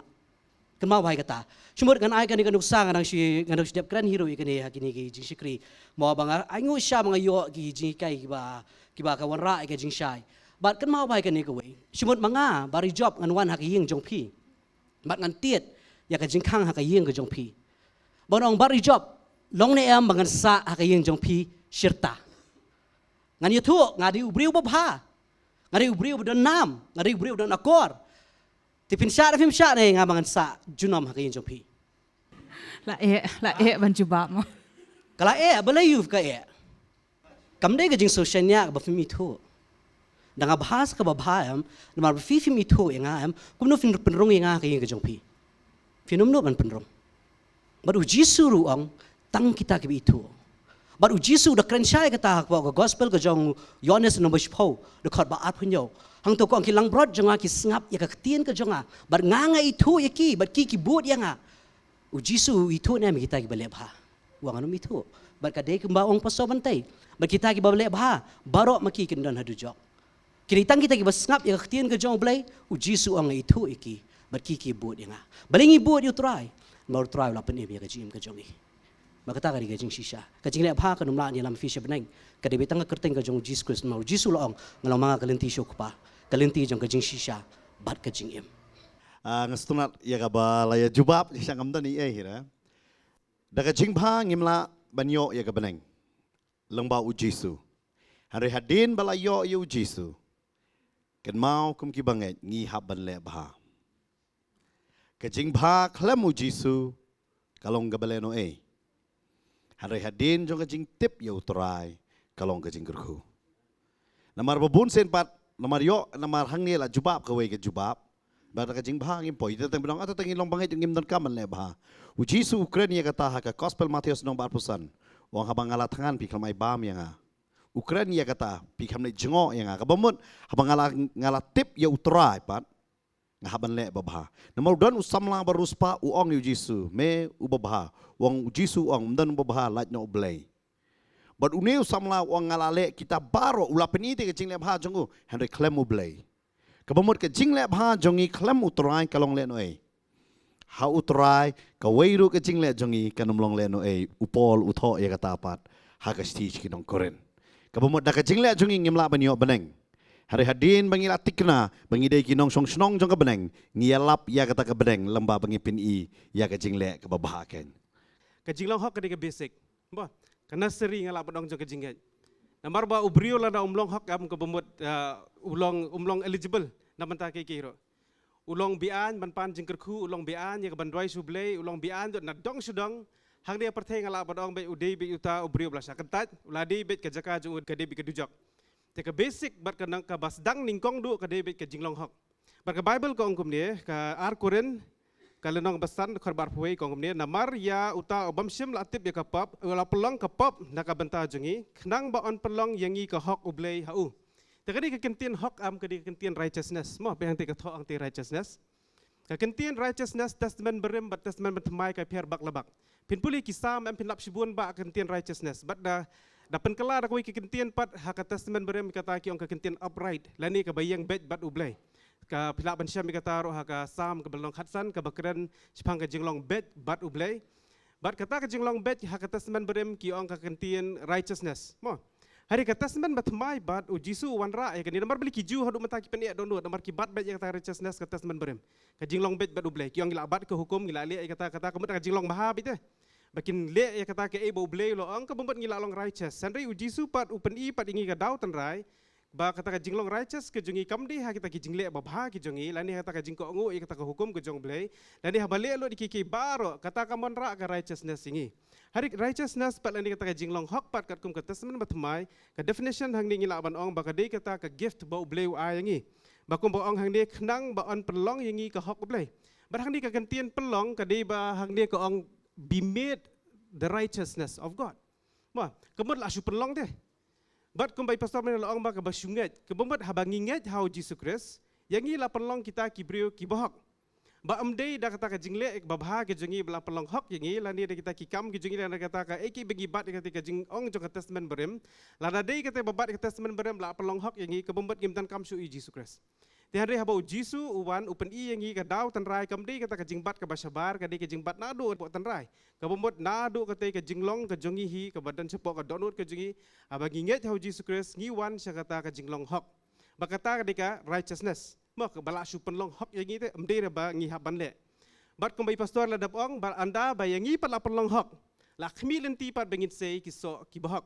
Kynmaw bha ïa kata. Shu mut ngan ai kane ka nuksa, nga dang shu, nga dang shu dep kren hi ruh ïa kane ha kine ki jingshakri. Mo ba nga ainguh shisha ba nga ïoh ki jinghikai kiba, kiba ka wanrah ïa ka jingshai. Bad kynmaw bha ïa kane kawei. Shu mut ma nga, Bah Ri Jop, ngan wan ha ka ïing jong phi. Bad ngan tied ïa ka jingkhang ha ka ïing ka jong phi. Ban ong, Bah Ri Jop, long ne em ba ngan sah ha ka ïing jong phi shirta? Ngan ïathuh, nga dei u briew ba bha. Nga dei u briew ba don nam, nga dei u briew ba don akor. Te phin shah ne phim shah ne nga ba ngan sah junom ha ka ïing jong phi? La eh, la eh ban jubab mo. Ka la eh, balei ïa ka eh? Kam dei ka jingsngewsynei kaba phim ithuh. Da nga bha sa kaba bha em, namar ba phi phim ithuh ïa nga em, kumno phin pynrung ïa nga ha ka ïing ka jong phi? Phin ym nud ban pynrung. Bad U Jisu ruh u ong, tang kita kiba ithuh. Bad U Jisu u da kren shai kata hapoh ka gospel ka jong u Ïoannis nombor shiphew, dkhot ba arphew hynñiew. Hangto ka ong, ki langbrot jong nga ki sngap ïa ka ktien ka jong nga. Bad nga nga ithuh ïa ki, bad ki ki bud ïa nga. U Jisu u ithuh ne em ïa kita kiba leh bha? U ong, ngan ym ithuh. Bad ka dei kumba ong pastor Bantei. Bad kita kiba leh bha, baroh ma ki kin don ha dujok. Ki dei tang kita kiba sngap ïa ka ktien ka jong U Blei, U Jisu u ong, nga ithuh ïa ki, bad ki ki bud ïa nga. Balei ngi bud ïa U Trai? Namar U Trai u la pynim ïa ka jingim ka jong ngi. Bad kata ka dei ka jingshisha. Ka jingleh bha kan ym lah ban ïalam phi sha bneng. Ka dei beit tang ka kyrteng ka jong U Jisu Khrist, namar U Jisu u la ong, nga long ma nga ka lynti sha U Kpa, ka lynti jong ka jingshisha bad ka jingim. Ah, nga sngewtynnat ïa kaba la ïa jubab, ïa shang kam don ei ei hi re. Da ka jingbha ngim lah ban ïoh ïa ka bneng lyngba U Jisu. Hynrei hadien ba la ïoh ïa U Jisu, kynmaw kum kiba ngeit ngi hap ban leh bha. Ka jingbha khlem U Jisu ka long kaba lehnohei. Hynrei hadien jong ka jingtip ïa U Trai ka long ka jingkyrkhu. Namar ba bun sien pat, namar ïoh, namar hangne la jubab kawei ka jubab. Ba da ka jingbha ngim poi, te tang ba ong, ah, te tang ngi long bangeit, ngim donkam ban leh bha. U Jisu u kren ïa kata ha ka Gospel Mathaios lynnong ba arphew san. U ong, haba nga la thngan phi khlem ai bam ïa nga. U kren ïa kata, phi khlem leit jngoh ïa nga. Kaba mut, haba nga la, nga la tip ïa U Trai pat, nga hap ban leh babha. Namar u don u samla ba riewspah u ong ïa U Jisu, me u babha. U ong, U Jisu u ong, ym don u babha, lait noh U Blei. Bad une u samla u ong, nga la leh kita baroh, u la pyni te ka jingleh bha jong u, hynrei khlem U Blei. Kaba mut ka jingleh bha jong ngi khlem U Trai ka long lehnohei. Ha U Trai, kawei ruh ka jingleh jong ngi kan ym long lehnohei, u Paul u thoh ïa kata pat ha ka shithi sha ki nong Korinth. Kaba mut da ka jingleh jong ngi ngim lah ban ïoh bneng. Hynrei hadien ba ngi la thikna ba ngi dei ki nongshong shnong jong ka bneng, ngi ïalap ïa kata ka bneng lyngba ba ngi pyni ïa ka jingleh kaba bha kein. Ka jinglong hok ka dei ka basic. Ba, ka nursery nga lah ban ong jong ka jingngeit. Namar ba u briew lada um long hok em ka bamut, ah, u long, um long eligible na bynta kiei kiei ruh. U long beaiñ ban pan jingkyrkhu, u long beaiñ ïa ka ban duwai sha U Blei, u long beaiñ ruh na dong sha dong. Hangne ha pyrthei nga lah ban ong beit u dei beit uta u briew ba la shah kyntait, u la dei beit ka jaka jong u ka dei beit ka dujok. Te ka basic bad ka nang kaba sdang nyngkong duh ka dei beit ka jinglong hok. Bad ka Baibl ka ong kumne, ka ar Korinth, ka lynnong ba san, dkhot ba arphew wei ka ong kumne, namar ïa uta u bym shym la tip ïa ka pop, u la pynlong ka pop na ka bynta jong ngi, khnang ba yn pynlong ïa ngi ka hok U Blei ha u. Te ka dei ka kyntien hok em, ka dei ka kyntien righteousness. Mo, phi hangtei ka thoh hangtei righteousness. Ka kyntien righteousness, Testament Barim bad Testament Bathymmai ka pher bak la bak. Phin pule ki Salm em phin lap shibun ba ka kyntien righteousness. Bad da, da pynkylla da kawei ka kyntien pat ha ka Testament Barim kata ki ong ka kyntien upright. Lane kaba ïeng beit bad U Blei. Ka phi lah ban shem ïa kata ruh ha ka Salm kaba lynnong khatsan kaba kren shaphang ka jinglong beit bad U Blei. Bad kata ka jinglong beit ha ka Testament Barim ki ong ka kyntien righteousness. Mo. Hynrei ka Testament Bathymmai bad u Jisu u wanrah ïa kane namar balei ki Jiw haduh mynta ki pyneh dohnud namar ki bat beit ïa kata righteousness ka Testament Barim. Ka jinglong beit bad U Blei. Ki ong ngi lah bat ka hukum, ngi lah leh ïa kata, kata ka mut ka jinglong bha beit te. Ba kin leh ïa kata kaei ba U Blei u la ong ka bamut ngi lah long righteous. Hynrei u Jisu pat u pyni pat ïa ngi ka daw tynrai ba kata ka jinglong righteous ka jong ngi kam dei ha kita ki jingleh babha ki jong ngi, lane ha kata ka jingkohnguh ïa kata ka hukum ka jong U Blei, lane haba leh lut ïa kiei kiei baroh, kata kam wanrah ka righteousness ïa ngi. Hynrei righteousness pat lane kata ka jinglong hok pat katkum ka Testament Bathymmai, ka definition hangne ngi lah ban ong ba ka dei kata ka gift ba U Blei u ai ïa ngi. Ba kumba ong hangne khnang ba yn pynlong ïa ngi ka hok U Blei. Bad hangne ka kyntien pynlong ka dei ba hangne ka ong be made the righteousness of God. Mo, ka mut lah shu pynlong te. Bad kumba i pastor mynne la ong ba kaba shu ngeit, kaba mut haba ngi ngeit ha u Jisu Khrist, ïa ngi la pynlong kita ki briew kiba hok. Ba ym dei da kata ka jingleh babha ka jong ngi ba la pynlong hok ïa ngi, lane da kita ki kam ki jong ngi, lane da kata kaei kaei ba ngi bat ïa kata ka jingong jong ka Testament Barim. Lada dei kata ba bat ïa ka Testament Barim la pynlong hok ïa ngi, kaba mut ngim donkam shuh ïa u Jisu Khrist. Te hynrei haba u Jisu u wan u pyni ïa ngi ka daw tynrai kam dei kata ka jingbat kaba shabar, ka dei ka jingbat naduh hapoh tynrai. Kaba mut naduh katei ka jinglong ka jong ngi hi kaba don shapoh ka dohnud ka jong ngi. Haba ngi ngeit ha u Jisu Khrist ngi wan sha kata ka jinglong hok. Ba kata ka dei ka righteousness. Mo, kaba lah shu pynlong hok ïa ngi te, ym dei re ba ngi hap ban leh. Bad kumba i pastor la dep ong, ba ynda ba ïa ngi pat la pynlong hok, la khmih lynti pat ba ngin sei ki soh kiba hok.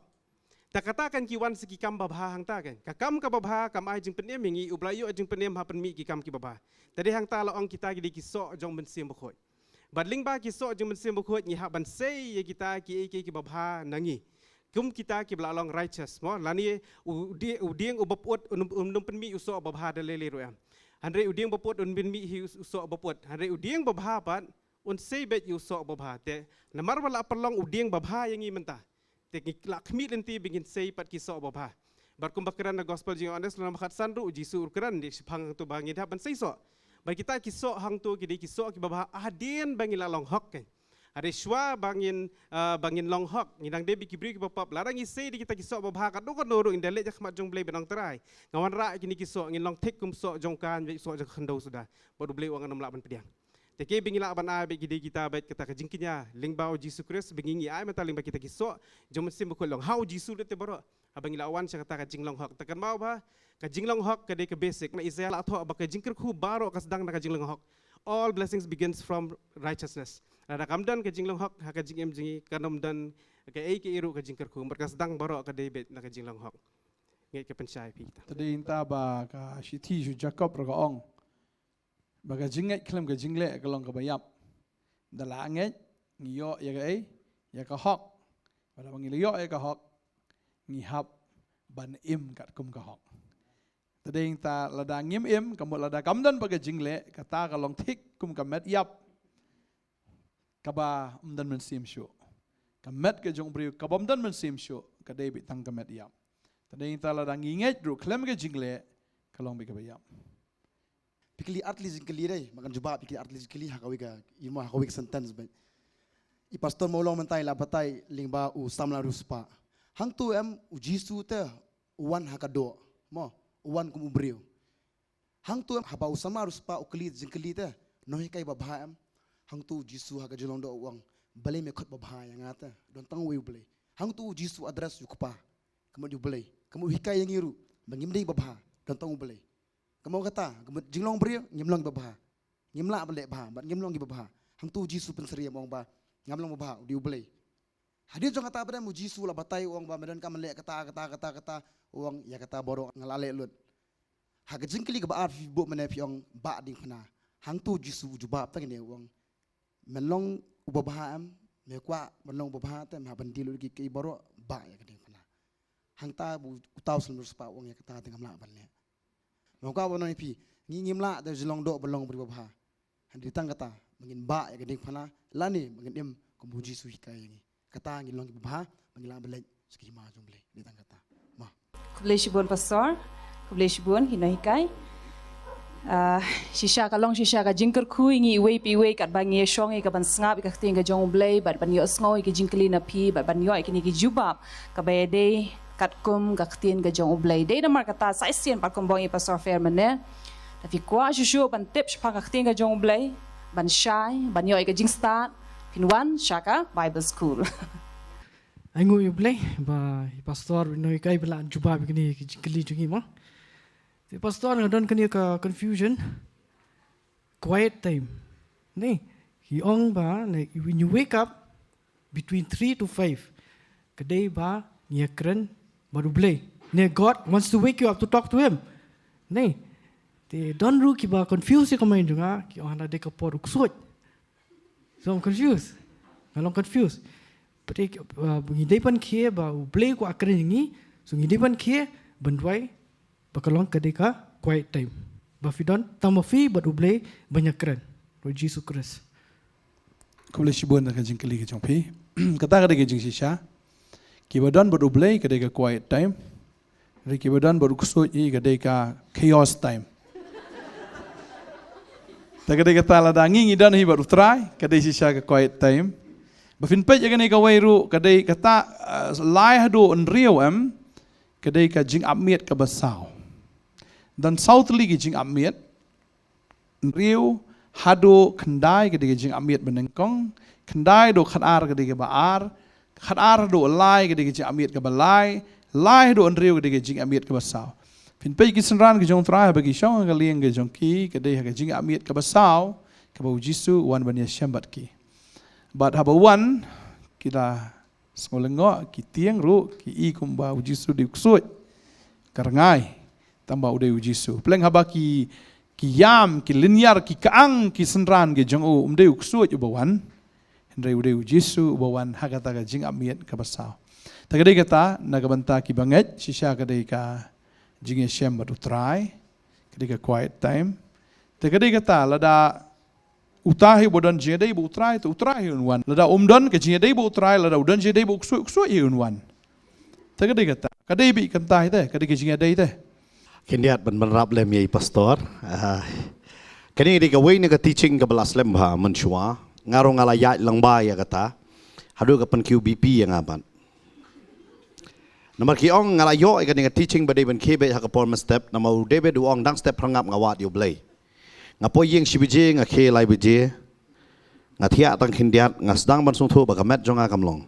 Ta kata kan ki wan sa ki kam babha hangta kan. Ka kam kaba bha kam ai jingpynim ïa ngi, U Blei u ai jingpynim ha pynmih ki kam kiba bha. Ta dei hangta la ong kita ki dei ki soh jong Mynsiem Bakhuid. Bad lyngba ki soh jong Mynsiem Bakhuid ngi hap ban sei ïa kita kiei kiei kiba bha na ngi. Kum kita kiba la long righteous mo, lane u die-, u dieng uba pyut un, un, un pynmih u soh babha da lei lei ruh em. Hynrei u dieng ba pyut un pynmih hi u, u soh ba pyut. Hynrei u dieng babha pat un sei beit ïa u soh babha. Te namar ba la pynlong u dieng babha ïa ngi mynta. Te ngi la khmih lynti ba ngin sei pat ki soh babha. Bad kumba kren na gospel jong Ïoannis lynnong ba khatsan ruh u Jisu u kren dei shaphang hangto ba ngin hap ban sei soh. Bad kita ki soh hangto ki dei ki soh kiba bha hadien ba ngin la long hok kan. Hynrei shuwa ba ngin, ah, ba ngin long hok, ngi dang dei beit ki briew kiba pop. Lada ngi sei da kita ki soh babha katno katno ruh ngin da leit sha khmat jong U Blei ban ong Trai, nga wanrah kine ki soh, ngin long thik kum soh jong ka, soh jong ka khyndew suda. Bad U Blei u ong ngan ym lah ban pdiang. Te kiei ba ngi lah ban ai beit ki dei kita beit kata ka jingkñia lyngba u Jisu Khrist, ba ngi ngi ai mynta lyngba kita ki soh jong Mynsiem Bakhuid, long ha u Jisu ruh te baroh. Haba ngi la wan sha kata ka jinglong hok. Te kynmaw ba ka jinglong hok ka dei ka basic. Na Isaiah la thoh ba ka jingkyrkhu baroh ka sdang na ka jinglong hok. All blessings begins from righteousness. Lada kam don ka jinglong hok ha ka jingim jong ngi, kan ym don kaei kaei ruh ka jingkyrkhu. Bad ka sdang baroh ka dei beit na ka jinglong hok. Ngeit ka pynshai phi kita. Te dei nta ba ka shithi sha u Jakob ruh ka ong ba ka jingngeit khlem ka jingleh ka long kaba ïap. Da la ngeit, ngi ïoh ïa kaei, ïa ka hok. Bad haba ngi la ïoh ïa ka hok, ngi hap ban im katkum ka hok. Te dei nta lada ngim im, ka mut lada kam don ba ka jingleh, kata ka long thik kum ka met ïap. Kaba ym don mynsiem shuh. Ka met ka jong u briew, kaba ym don mynsiem shuh, ka dei beit tang ka met ïap. Te dei nta lada ngi ngeit ruh khlem ka jingleh, ka long beit kaba ïap. Phi kylli ar tylli jingkylli dei, ma kan jubab phi kylli ar tylli jingkylli ha kawei ka, i mo ha kawei ka sentence beit. I pastor mo long mynta i la batai lyngba u samla riewspah. Hangto em u Jisu te u wan ha ka doh, mo, u wan kum u briew. Hangto em haba u samla riewspah u kylli jingkylli te, nonghikai babha em. Hangto u Jisu ha ka jinglong doh u ong, balei me khot babha ïa nga te, don tang uwei u Blei. Hangto u Jisu address ïa u Kpa, ka mut ïa u Blei. Ka mut u hikai ïa ngi ruh ba ngim dei babha, don tang u Blei. Ka mut kata, ka mut jinglong briew, ngim long babha. Ngim lah ban leh bha, bad ngim long ki babha. Hangto u Jisu pynsyriem ong ba, Ngam long babha, u dei u Blei. Hadien jong kata pat em u Jisu la batai, u ong ba me donkam ban leh kata, kata, kata, kata. U ong ïa kata baroh nga la leh lut. Ha ka jingkylli kaba ar phi buh mynne phi ong bah diengphna. Hangto u Jisu u jubab tang ine u ong, men long u babha em, me kwah ban long u babha te em, ha ban die lut ki, ki baroh, bah ïa ka diengphna. Hangta ba uta u symbol spah u ong ïa kata te ngam lah ban leh. Nga kwah ban ong ïa phi, ngi ngim lah da jinglong doh ban long u briew babha. Hynrei tang kata ba ngin bah ïa ka diengphna lane ba ngin im kum u Jisu u hikai ïa ngi. Kata ngin long ki babha ba ngin lah ban leit sha ka hima jong u Blei. Dei tang kata. Mo. Khublei shibun pastor. Khublei shibun ki nonghikai. Ah, shisha ka long shisha ka jingkyrkhu ïa ngi iwei pa iwei katba ngi ïashong ïa ka ban sngap ïa ka ktien ka jong u Blei bad ban ïohsngew ïa ki jingkylli na phi bad ban ïoh ïa kine ki jubab kaba ïadei katkum ka ktien ka jong u Blei. Dei namar kata sa shisien pat kumba ong ïa i Pastor Fair mynne, lada phi kwah shuh shuh ban tip shaphang ka ktien ka jong u Blei, ban shai, ban ïoh ïa ka jingstad, phin wan sha ka Bible School. Ai nguh ïa u Blei ba i Pastor u nonghikai ba la jubab ïa kine ki jingkylli jong ngi mo. Te Pastor, nga don kane ka confusion. Quiet time. Ne, ki ong ba, ne, when you wake up between three to five, ka dei ba ngi ïakren bad u Blei. Ne, God wants to wake you up to talk to him. Ne, te don ruh kiba confuse ïa ka mind jong nga, ki ong hana dei ka por u ksuid. So I'm confused. Nga long confused. Pyrthei, uh, ngi dei ban khie ba u Blei u kwah kren ïa ngi. So ngi dei ban khie ban duwai ba ka long ka dei ka quiet time. Ba phi don tang ma phi bad u Blei ban ïakren. Lord Jesus Christ. Khublei shibun na ka jingkylli ka jong phi. Kata ka dei ka jingshisha. Kiba don bad u Blei ka dei ka quiet time. Hynrei kiba don bad u ksuid hi ka dei ka chaos time. Te ka dei kata lada ngi ngi don hi bad u Trai, ka dei shisha ka quiet time. Ba phin peit ïa kane kawei ruh, ka dei kata, uh, lai haduh hynriew em, ka dei ka jingapmiet kaba saw. Don saw tylli ki jingapmiet. Hynriew haduh khyndai ka dei ka jingapmiet ba nyngkong, khyndai haduh khatar ka dei kaba ar, khatar haduh lai ka dei ka jingapmiet kaba lai, lai haduh hynriew ka dei ka jingapmiet kaba saw. Phin peit ki synran ki jong u Trai haba ki shong ha ka lieng ka jong ki, ka dei ha ka jingapmiet kaba saw, kaba u Jisu u wan ban ïashem bad ki. Bad haba u wan, ki la sngew lyngngoh, ki tieng ruh, ki i kumba u Jisu dei u ksuid. Ka rngai, tangba u dei u Jisu. Pleng haba ki, ki ïam, ki lyniar, ki kyang, ki synran ki jong u, um dei u ksuid uba wan. Hynrei u dei u Jisu uba wan ha kata ka jingapmiet kaba saw. Te ka dei kata, na ka bynta kiba ngeit, shisha ka dei ka jingïashem bad u Trai, ka dei ka quiet time. Te ka dei kata, lada uta hi uba don jingïadei bad u Trai, te u Trai hi un wan. Lada um don ka jingïadei bad u Trai, lada u don jingïadei bad u ksuid, u ksuid hi un wan. Te ka dei kata. Ka dei beit kata hi te, ka dei ka jingïadei te. Khyndiat ban bynrap lem ïa i Pastor. Ah, kane ka dei kawei na ka teaching kaba la slem bha mynshuwa. Nga ruh nga la ïaid lang bha ïa kata. Haduh ka pynkiew B P ïa nga pat. Namar ki ong nga la ïoh ïa kane ka teaching ba dei ban khie beit ha ka por mynstep, namar u David u ong dang step phyrngap nga wad ïa u Blei. Nga poi ïing shi baje, nga khie lai baje. Nga thiah tang khyndiat, nga sdang ban sngewthuh ba ka met jong nga kam long.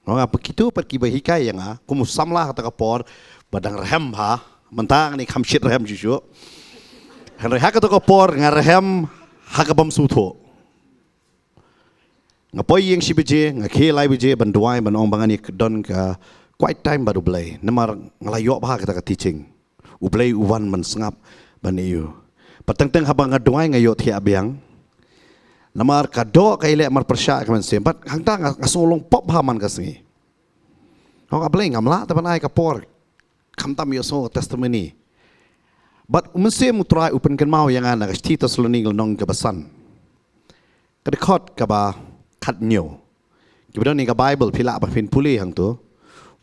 Nga ong ha kito pat kiba hikai ïa nga, kum u samla ha kata ka por, ba dang rhem bha, mynta nga ïa kham shit rhem shuh shuh. Hynrei ha kata ka por, nga rhem, ha ka bym sngewthuh. Nga poi ïing shi baje, nga khie lai baje, ban duwai, ban ong ba ngan ïa don ka quiet time bad u Blei. Namar nga la ïoh bha kata ka teaching. U Blei u wan ban sngap, ban ïoh. Bad teng teng haba nga duwai nga ïoh thiah biang. Namar ka doh ka ïaleh marpyrshah ka mynsiem. Bad hangta nga, nga sngew long pop bha man ka sngi. Nga ong, "A Blei, ngam lah te ban ai ka por. Khamtam ïohsngew testimony." Bad u Mynsiem u Trai u pynkynmaw ïa nga na ka shithi Thessaloni ka lynnong kaba san. Ka dkhot kaba khathynñiew. Kiba don ïa ka Bible phi lah ba phin pule hangto.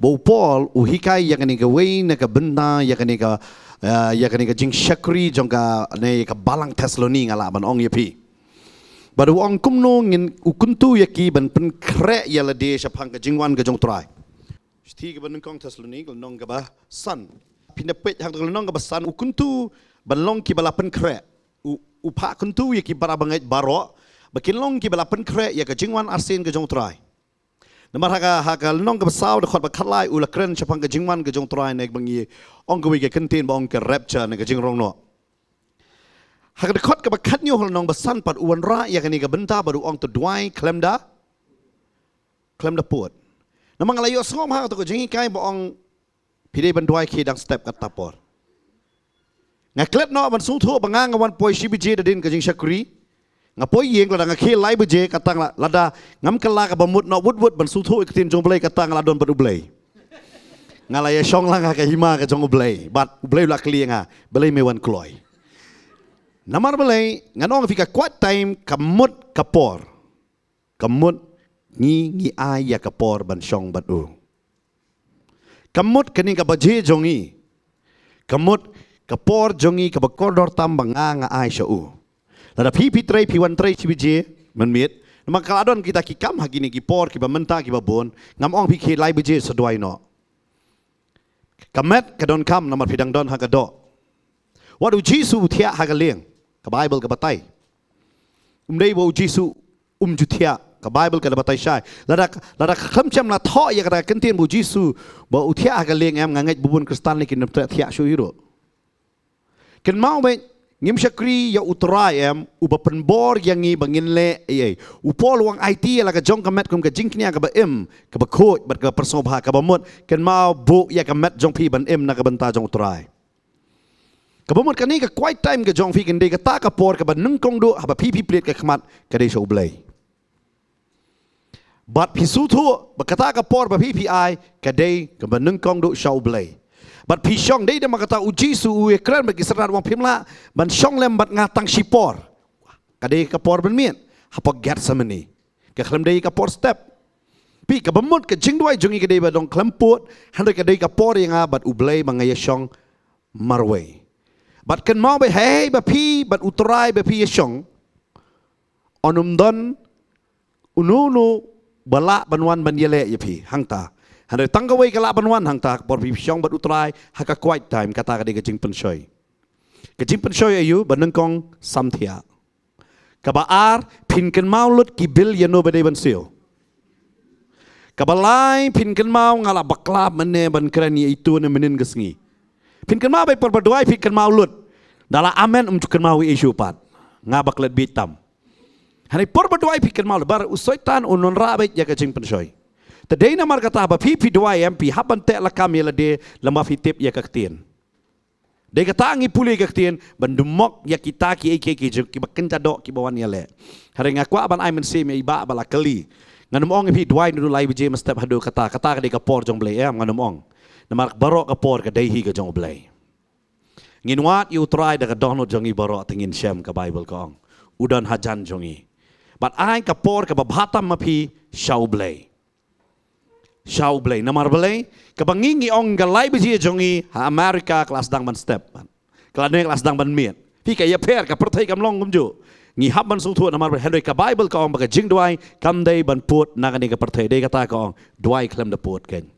Ba u Paul u hikai ïa kane kawei na ka bynta ïa kane ka, eh, ïa kane ka jingshakri jong kane ka balang Thessaloni nga lah ban ong ïa phi. Bad u ong kumno ngin u kyntu ïa ki ban pynkhreh ïa lade shaphang ka jingwan ka jong u Trai. Shithi kaba nyngkong Thessaloni ka lynnong kaba san. Phin da peit hangto ka lynnong kaba san u kyntu ban long kiba la pynkhreh. U, u phah kyntu ïa ki para bangeit baroh, ba kin long kiba la pynkhreh ïa ka jingwan arsien ka jong u Trai. Namar ha ka, ha ka lynnong kaba saw dkhot ba khatlai u la kren shaphang ka jingwan ka jong u Trai ne ba ngi ong kawei ka kyntien ba ong ka rapture ne ka jingrong noh. Ha ka dkhot kaba khatnyngkong, lynnong ba san pat, u wanrah ïa kane ka bynta bad u ong, to duwai khlem da, khlem da pud. Namar nga la ïohsngew ha kato ka jinghikai ba ong phi dei ban duwai khie dang step katta por. Nga klet noh ban sngewthuh ba nga nga wan poi shi baje da dien ka jingshakri. Nga poi ïing, lada nga khie lai baje, kata nga la, lada ngam kylla kaba mut noh wut wut ban sngewthuh ïa ka ktien jong U Blei, kata nga la don bad U Blei. Nga la ïa shong lang ha ka hima ka jong U Blei bad U Blei u la kylli ïa nga, balei me wan kloi. Namar balei? Ngan ong ïa phi, ka quiet time ka mut ka por. Ka mut ngi, ngi ai ïa ka por ban shong bad u. Ka mut kane ka baje jong ngi. Ka mut ka por jong ngi kaba kordor tam ba nga, nga ai sha u. Lada phi, phi trei, phi wan trei shi baje mynmiet, namar ka la don kita ki kam ha kine ki por kiba mynta kiba bun, ngam ong phi khie lai baje sa duwai noh. Ka met ka donkam namar phi dang don ha ka doh. Wat U Jisu u thiah ha ka lieng, ka Baibl ka batai. Um dei ba U Jisu um ju thiah, ka Baibl ka da batai shai. Lada, lada khlem shym la thoh ïa kata ka kyntien ba U Jisu ba u thiah ha ka lieng, em, nga ngeit ba bun Khristan lei kin ym treh thiah shuh hi ruh. Kynmaw beit, ngim shakri ïa U Trai, em, uba pynbor ïa ngi ba ngin leh ei ei. U Paul u ong, aiti ïa la ka jong ka met kum ka jingkñia kaba im, kaba khuid bad kaba pynsngewbha, kaba mut, kynmaw, buh ïa ka met jong phi ban im na ka bynta jong U Trai. Kaba mut kane ka quiet time ka jong phi kan dei kata ka por kaba nyngkong duh, haba phi, phi plied ka khmat, ka dei sha U Blei. Bad phi sngewthuh ba kata ka por ba phi, phi ai, ka dei kaba nyngkong duh sha U Blei. Bad phi shong, dei namar kata U Jisu u ïakren bad ki synran, u ong, phim lah ban shong lem bad nga tang shi por. Ka dei ka por ban miet hapoh Gethsemane. Ka khlem dei ka por step. Phi, kaba mut ka jingduwai jong ngi ka dei ba dang khlem pud, hynrei ka dei ka por ïa nga bad U Blei ba nga ïa shong marwei. Bad kynmaw beit, hei ba phi bad U Trai ba phi ïa shong, un ym don uno uno ba lah ban wan ban ïaleh ïa phi hangta. Hynrei tang kawei ka lah ban wan hangta, ka por phi shong bad U Trai ha ka quiet time, kata ka dei ka jingpynshoi. Ka jingpynshoi aïu? Ba nyngkong, samthiah. Kaba ar, phin kynmaw lut ki bill ïano ba dei ban siew. Kaba lai, phin kynmaw, nga la bakla mynne ban kren ïa itu ne mynnin ka sngi. Phin kynmaw beit, por ba duwai phi kynmaw lut. Da la amen, ym ju kynmaw ei ei shuh pat. Nga ba klet bieit tam. Hynrei por ba duwai phi kynmaw lut, namar u Soitan un wanrah beit ïa ka jingpynshoi. Te dei namar kata ba phi, phi duwai, em, phi hap ban teh lakam ïa lade lymba phi tip ïa ka ktien. Dei kata ngi pule ka ktien, ban dumok ïa kita kiei kiei ki jong kiba kynja doh kiba wan ïaleh. Hynrei nga kwah ban ai mynsiem ïa i bah ba la kylli. Ngan ym ong ïa phi duwai naduh lai baje mynstep haduh kata, kata ka dei ka por jong U Blei, em, ngan ym ong. Namar baroh ka por ka dei hi ka jong U Blei. Ngin wad ïa U Trai da ka dohnud jong ngi baroh, te ngin shem, ka Baibl ka ong, u don hajan jong ngi. Bad ai ka por kaba bha tam ma phi sha U Blei. Sha U Blei. Namar balei? Kaba ngi, ngi ong ka lai baje jong ngi ha America ka la sdang ban step, ka la dei ka la sdang ban miet. Phi, ka ïapher, ka pyrthei kam long kumjuh. Ngi hap ban sngewthuh namar balei, hynrei ka Baibl ka ong ba ka jingduwai kam dei ban pud na kane ka pyrthei. Dei kata ka ong, duwai khlem da pud, keiñ.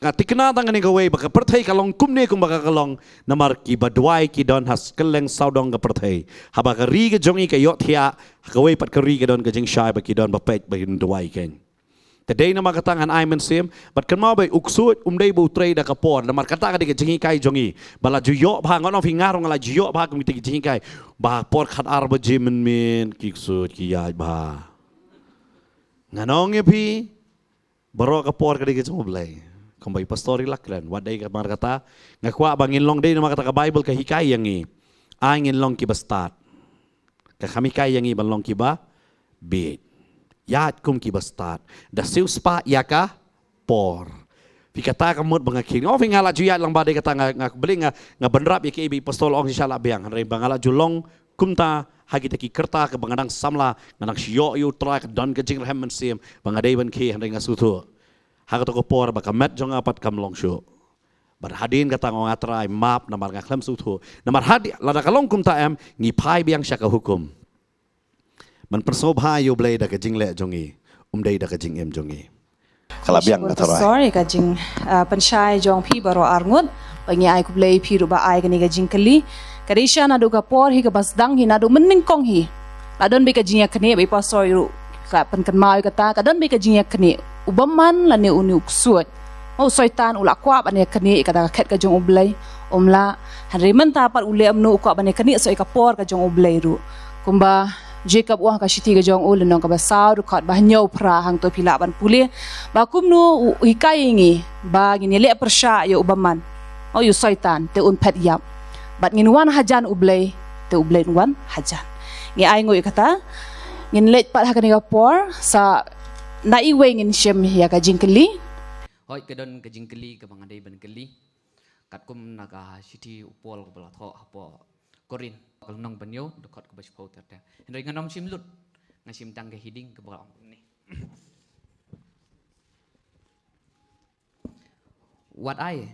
Nga thikna tang kane kawei ba ka pyrthei ka long kumne kumba ka, ka long, namar kiba duwai ki don ha kylleng sawdong ka pyrthei. Haba ka ri ka jong ngi ka ïohthiah, ha kawei pat ka ri ka don ka jingshai ba ki don ba peit ba kin duwai, keiñ. Te dei namar kata ngan ai mynsiem, bad kynmaw beit, u ksuid um dei ba u trei da ka por, namar kata ka dei ka jinghikai jong ngi. Ba la ju ïoh bha, ngan ong ïa phi, nga ruh nga la ju ïoh bha kum kita ki jinghikai. Ba por khatar baje mynmiet ki ksuid ki ïaid bha. Ngan ong ïa phi, baroh ka por ka dei ka jong U Blei. Kumba i pastor i la kren, wat dei ka mar kata, nga kwah ba ngin long, dei namar kata ka Baibl ka hikai ïa ngi, ai ngin long kiba stad. Ka kham hikai ïa ngi ban long kiba bieit. Ïaid kum kiba stad. Da siewspah ïa ka por. Phi, kata ka mut ba nga khie. Nga ong ïa phi, nga la ju ïaid lang ba dei kata, nga, nga, balei nga, nga bynrap ïa kiei ba i pastor la ong, shisha la biang. Hynrei ba nga la ju long kumta ha kita ki rta kaba nga dang samla, nga dang shu ïoh ïa U Trai, ka don ka jingrhem mynsiem ba nga dei ban khie, hynrei nga sngewthuh ha kato ka por ba ka met jong nga pat kam long shuh. Bad hadien kata nga ong, A Trai, map namar nga khlem sngewthuh. Namar hadien, lada ka long kumta, em, ngi phai biang sha ka hukum. Ban pynsngewbha ïa U Blei da ka jingleh jong ngi, um dei da ka jingim jong ngi. Ka la biang, A Trai. Sorry, ka jing, ah, pynshai jong phi baroh arngut. Ba ngi ai khublei ïa phi ruh ba ai kane ka jingkylli. Ka dei shisha naduh ka por hi kaba sdang hi, naduh mynnyngkong hi. La don beit ka jingïaknieh, ba i pastor ruh ka pynkynmaw ïa kata, ka don beit ka jingïaknieh. U bymman lane une u ksuid. U Soitan u la kwah ban ïa kane ïa kata ka khet ka jong U Blei, um lah. Hynrei mynta pat u leh kumno, u kwah ban ïa kane sa ïa ka por ka jong U Blei ruh. Kumba Jacob u ong ha ka shithi ka jong u, lynnong kaba saw, dkhot ba hynñiew phra, hangto phi lah ban pule ba kumno u hikai ïa ngi ba ngin ïa leh pyrshah ïa u bymman, ïa u Soitan, te un phet ïap. Bad ngin wan hajan U Blei, te U Blei un wan hajan. Ngi ai nguh ïa kata. Ngin leit pat ha kane ka por, sa na iwei ngin shim ïa ka jingkylli. Hooid, ka don ka jingkylli kaba nga dei ban kylli. Katkum na ka shithi u Paul kaba la thoh hapoh Korinth, ka lynnong ba hynñiew, dkhot kaba shiphew ter ter. Hynrei ngan ym shim lut, nga shim tang ka heading kaba ong kumne. Wat ai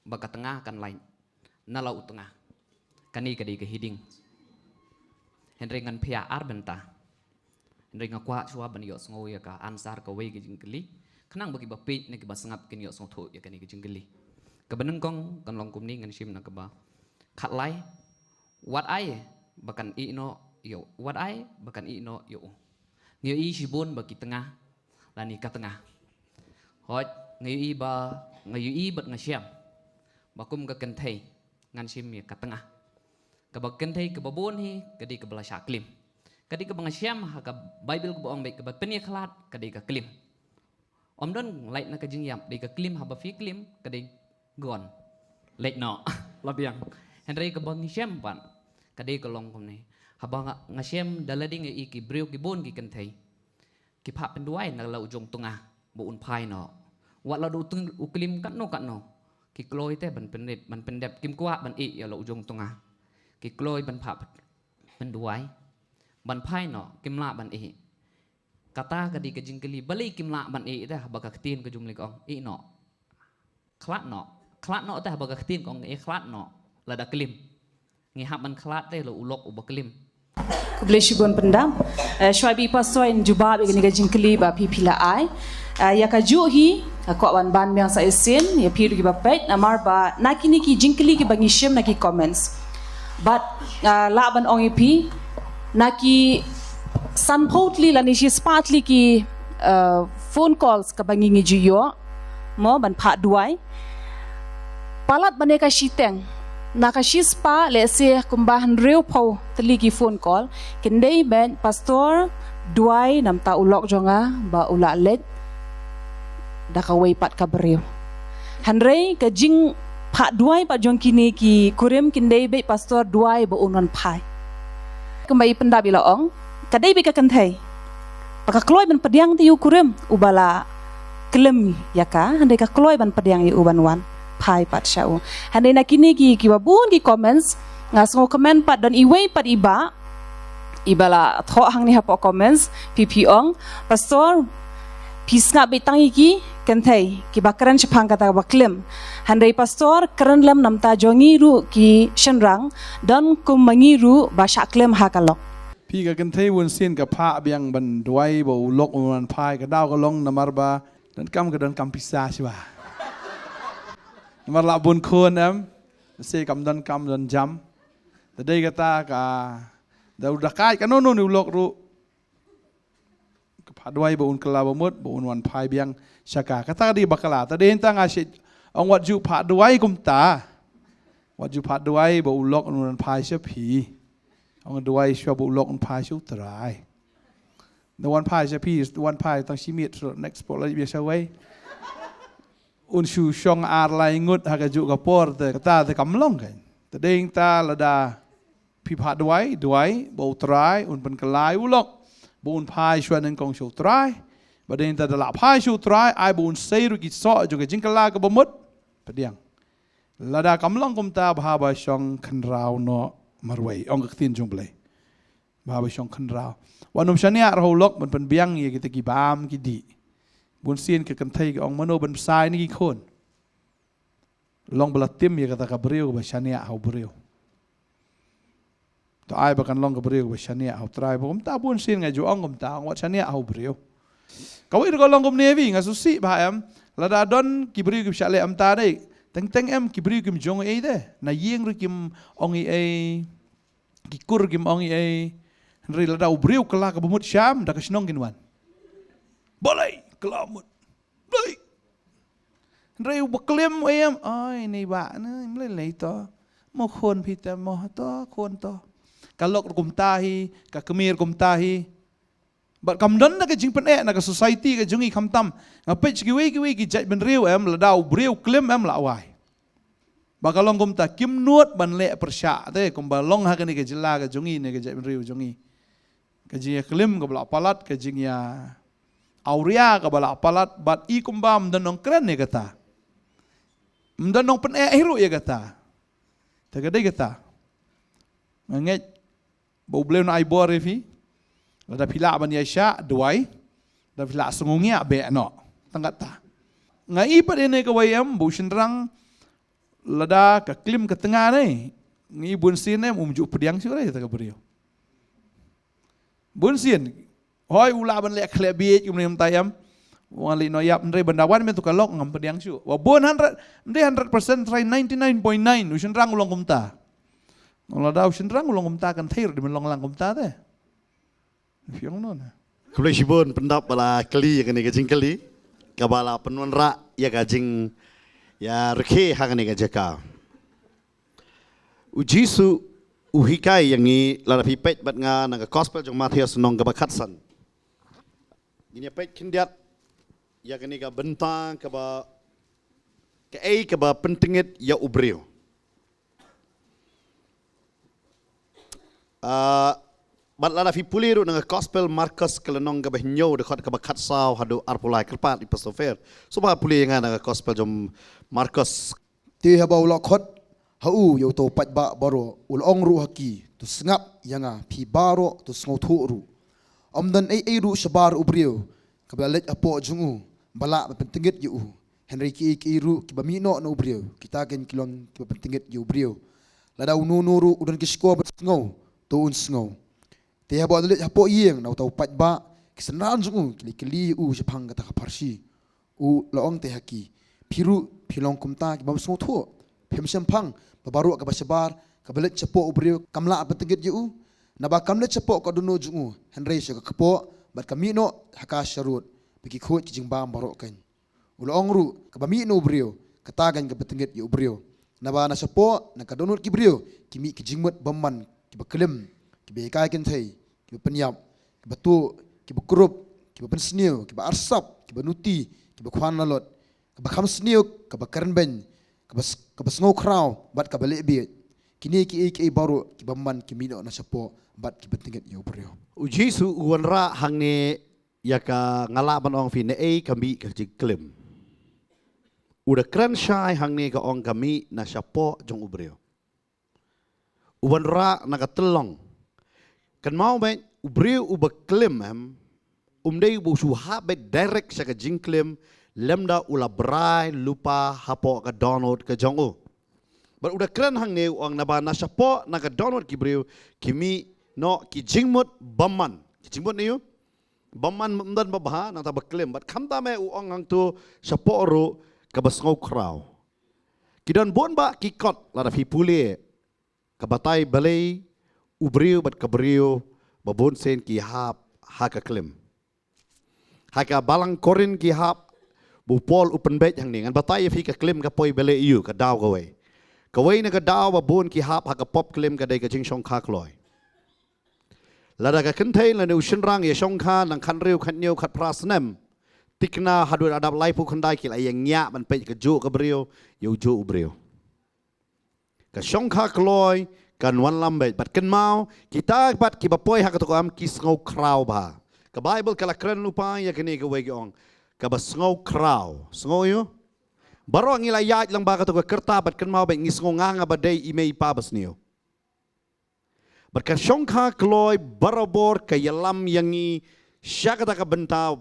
ba ka tnga kan lait na la u tnga. Kane ka dei ka heading. Hynrei ngan pynïar bynta. Hynrei nga kwah shuwa ban ïohsngew ïa ka answer kawei ka jingkylli, khnang ba kiba peit ne kiba sngap kin ïohsngew thuh ïa kane ka jingkylli. Kaba nyngkong kan long kumne, ngan shim na kaba khatlai. Wat ai ba kan ïeh noh ïa u, wat ai ba kan ïeh noh ïa u. Nga ïohi shibun ba ki tnga lane ka tnga. Hooid, nga ïohi ba, nga ïohi bad nga shem ba kum ka kynthei, ngan shim ïa ka tnga. Kaba kynthei kaba bun hi ka dei kaba la shah klim. Ka dei kaba nga shem ha ka Baibl kaba ong beit kaba pynïakhlad ka dei ka klim. Ym don lait na ka jingïap, dei ka klim, haba phi klim ka dei gone. Leit noh la biang. Hynrei kaba ngi shem pat ka dei ka long kumne. Haba nga, nga shem da lade nga ïohi ki briew ki bun ki kynthei, ki phah pynduwai na la u jong tnga ba un phai noh. Wat la da u tng-, u klim katno katno, ki kloi te ban pyndep, ban pyndep, kim kwah ban ïeh ïa la u jong tnga. Ki kloi ban phah pynduwai ban phai noh, kim lah ban ïeh. Kata ka dei ka jingkylli, balei kim lah ban ïeh te, haba ka ktien ka jong U Blei ka ong ïeh noh. Khlad noh. Khlad noh te, haba ka ktien ka ong ïeh khlad noh lada klim. Ngi hap ban khlad te la u lok uba klim. Khublei shibun Pyndam. Eh, shuwa ba i pastor in jubab ïa kane ka jingkylli ba phi phi la ai, eh, ïa kajuh hi nga kwah ban ban biang sa shisien ïa phi ruh kiba peit, namar ba na kine ki jingkylli kiba ngi shim na ki comments, bad, eh, lah ban ong ïa phi, na ki sanphew tylli lane shispah tylli ki, eh, phone calls kaba ngi ngi ju ïoh mo ban phah duwai. Palat ban ïa ka shiteng, na ka shispah, let's say kumba hynriewphew tylli ki phone call, kin dei beit pastor, duwai namar u lok jong nga ba u la leit da kawei pat ka briew. Hynrei ka jingphah duwai pat jong kine ki kurim, kin dei beit pastor, duwai ba un wan phai. Kumba i Pyndam i la ong, ka dei beit ka kynthei ba ka kloi ban pdiang te ïa u kurim uba la klim ïa ka, hynrei ka kloi ban pdiang ïa u ban wan phai pat sha u. Hynrei na kine ki, kiba bun ki comments, nga sngew kmen pat don iwei pat i bah iba la thoh hangne hapoh comments, phi phi ong, pastor, phi sngap beit tang ïa ki kynthei kiba kren shaphang kata kaba klim. Hynrei pastor, kren lem namar jong ngi ruh ki shynrang, don kum ma ngi ruh ba shah klim ha ka lok. Phi, ka kynthei bun sien ka phah biang ban duwai ba u lok un wan phai, ka daw ka long namar ba donkam, ka donkam pisa shuwa. Namar la bun khun em, se kam donkam don jam. Te dei kata ka, da u da kai ka, no no ni u lok ruh. Ka phah duwai ba un kylla ba mut, ba un wan phai biang sha ka. Kata ka dei ba kylla. Te dei hynta nga shu ong wat ju phah duwai kumta. Wat ju phah duwai ba u lok un wan phai sha phi. Ong duwai shuwa ba u lok un phai sha u Trai. Da wan phai sha phi, wan phai tang shi miet, next pok la biang sha wei. Un shu shong ar lai ngut ha kajuh ka por te, kata te kam long kein. Te dei hynta lada phi phah duwai, duwai ba u Trai un pynkylla ïa u lok ba un phai shuwa nyngkong sha u Trai. Ba dei hynta da la phai sha u Trai, ai ba un sei ruh ki soh jong ka jingkylla kaba mut, pdiang. Lada kam long kumta, bha ba shong khynraw noh marwei, ong ka ktien jong U Blei. Bha ba shong khynraw. Wat nym shaniah ruh ha u lok ban pynbiang ïa kita ki bam ki dih. Bun sien ka kynthei ka ong, mano ban bsa ïa kine ki khun. Long ba la tim ïa kata ka briew kaba shaniah ha u briew. To ai ba kan long ka briew kaba shaniah ha u Trai. Ba kumta bun sien nga ju ong kumta, ong wat shaniah ha u briew. Kawei ruh ka long kumne, phi, nga sngewsih bha em. Lada don ki briew kiba shah leh, em, ta dei. Teng teng em ki briew kim jong ei de. Na ïing ruh kim ong ei, ki kur kim ong ei. Hynrei lada u briew kylla kaba mut, sham, da ka shnong kin wan. Balei kylla mut? Balei? Hynrei u ba klim u em, oi, ni ba, ni mlei lei to. Mo khun phi te mo to, khun to. Ka lok ruh kumta hi, ka kmie ruh kumta hi. Bad kam don na ka jingpyneh na ka society ka jong ngi khamtam. Nga peit kiwei kiwei ki jaitbynriew em, lada u briew klim em la wai. Ba ka long kumta kim nud ban leh pyrshah te, kumba long ha kane ka jylla ka jong ngi ne ka jaitbynriew jong ngi. Ka jingïaklim kaba la palat, ka jingïa awria kaba la palat, bad i kumba ym don nongkren ïa kata. Ym don nongpyneh hi ruh ïa kata. Te ka dei kata. Nga ngeit ba U Blei un ai bor ïa phi. Lada phi lah ban ïaishah, duwai. Lada phi lah sngewngiah, beh noh. Tang kata. Nga i pat ïa kane kawei em, ba u shynrang lada ka klim ka tnga ne. Nga i bun sien em, um ju pdiang shuh re, kata ka briew. Bun sien. Hoi u lah ban leh khleh bieit kumne mynta em. Wan leh noh ïap, hynrei ban da wan mynta ka lok ngam pdiang shuh. Wa bun hundred, hynrei hundred percent, try ninety-nine point nine, u shynrang u long kumta. Lada u shynrang u long kumta, kan thei ruh dei ban long lang kumta te. Phi ong no na. Khublei shibun Pyndap ba la kylli ïa kane ka jingkylli. Kaba la pynwanrah ïa ka jingïarkhie ha kane ka jaka. U Jisu u hikai ïa ngi, lada phi peit bad nga na ka Gospel jong u Mathaios lynnong kaba khatsan. Ngin ïa peit khyndiat ïa kane ka bynta kaba, kaei kaba pyntngit ïa u briew. Ah, bad lada phi pule ruh na ka Gospel Markos ka lynnong kaba hynñiew, dkhot kaba khatsaw haduh arphew lai, kyrpad ïa phi sngewbha. Sngewbha pule ïa nga na ka Gospel jong u Markos. Te haba u la khot ha u ïa uta u paidbah baroh, u la ong ruh ha ki, to sngap ïa nga phi baroh, to sngewthuh ruh. Ym don ei ei ruh shabar u briew kaba la leit hapoh jong u ba lah ban pyntngit ïa u. Hynrei kiei kiei ruh kiba mih noh na u briew, kita kein ki long kiba pyntngit ïa u briew. Lada uno uno ruh u don ki shkor ban sngew, to un sngew. Te haba u la leit hapoh ïing na uta u paidbah, ki synran jong u ki la kylli ïa u shaphang kata ka pharshi. U la ong te ha ki, phi ruh phi long kumta ki bym sngewthuh? Phim shemphang ba baroh kaba shabar kaba leit shapoh u briew kam lah ban pyntngit ïa u? Naba kam leit shapoh ka dohnud jong u, hynrei sha ka kpoh, bad ka mih noh ha ka sharud, ba ki khuid ki jingbam baroh kein. U la ong ruh, kaba mih na u briew, kata kein kaba pyntngit ïa u briew. Naba na shapoh, na ka dohnud ki briew, ki mih ki jingmut bymman, kiba klim, kiba ïakai kynthei, kiba pynïap, kiba tuh, kiba krup, kiba pynsniew, kiba arsap, kiba nuti, kiba khwan lalot, kaba kham sniew, kaba kren beiñ, kaba s-, kaba sngew khraw, bad kaba leh bieit. Kine kiei kiei baroh, ki bymman ki mih noh na shapoh, bad ki pyntngit ïa u briew. U Jisu u wanrah hangne ïa ka, nga lah ban ong phi, naei ka mih ka jingklim. U da kren shai hangne ka ong ka mih na shapoh jong u briew. U wanrah na ka tyllong. Kynmaw beit, u briew uba klim em, um dei uba shu hap beit direct sha ka jingklim, lymda u la brai lypa hapoh ka dohnud ka jong u. Bad u da kren hangne u ong naba na shapoh na ka dohnud ki briew ki mih noh ki jingmut bymman. Ki jingmut ne ïa u bymman, ym don ba bha, nangta ba klim. Bad khamtam eh u ong hangto shapoh ruh kaba sngew khraw. Ki don bun bah ki kot lada phi pule. Ka batai balei u briew bad ka briew ba bun sien ki hap ha ka klim. Ha ka balang Korinth ki hap, ba u Paul u pynbeit hangne, ngan batai ïa phi ka klim ka poi balei ïa u, ka daw kawei. Kawei na ka daw ba bun ki hap ha ka pop klim ka dei ka jingshongkha kloi. Lada ka kynthei lane u shynrang ïa shongkha nang khathynriew, khathynñiew, khatphra snem, thikna haduh da dap laiphew khyndai ki la ïa ngiah ban peit kajuh ka briew ïa ujuh u briew. Ka shongkha kloi kan wanlam beit, bad kynmaw, kita pat kiba poi ha kato ka kam ki sngew khraw bha. Ka Baibl ka la kren lypa ïa kane kawei, ki ong kaba sngew khraw. Sngew ïa u? Baroh ngi la ïaid lang bad kato ka rta, bad kynmaw beit, ngi sngew nga nga ba dei i mei i pa ba sniew. Bad ka shongkha kloi barabor ka ïalam ïa ngi sha kata ka bynta.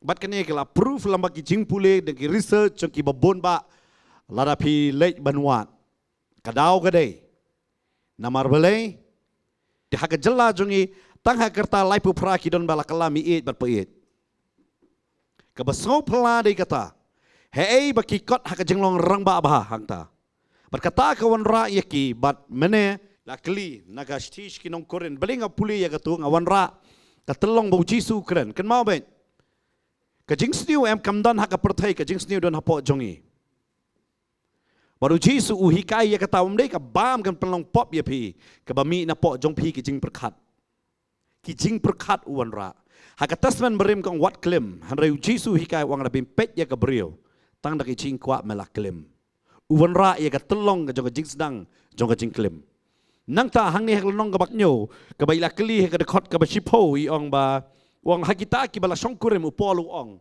Bad kane ka la proof lang bad ki jingpule da ki research jong kiba bun bah. Lada phi leit ban wad, ka daw ka dei. Namar balei? Te ha ka jylla jong ngi, tang ha ka rta laiphew phra ki don ba la kylla mih ïeit bad pa ïeit. Kaba sngewphylla dei kata. Haei ba ki kot ha ka jinglong rangbah bha hangta. Bad kata ka wanrah ïa ki, bad mynne la kylli na ka shithi sha ki nong Korinth. Balei nga pule ïa kato, nga wanrah ka tyllong ba u Jisu u kren. Kynmaw beit, ka jingsniew em kam don ha ka pyrthei, ka jingsniew don hapoh jong ngi. Bad u Jisu u hikai ïa kata, um dei ka bam kan pynlong pop ïa phi, kaba mih napoh jong phi ki jingpyrkhat. Ki jingpyrkhat u wanrah. Ha ka Testament Barim ka ong wat klim, hynrei u Jisu u hikai u ong lada phim peit ïa ka briew, tang da ki jingkwah me la klim. U wanrah ïa ka tyllong ka jong ka jingsdang jong ka jingklim. Nangta hangne ha ka lynnong kaba kynñiaw, kaba i la kylli ha ka dkhot kaba shiphew, i ong ba, u ong ha kita kiba la shongkurim, u Paul u ong,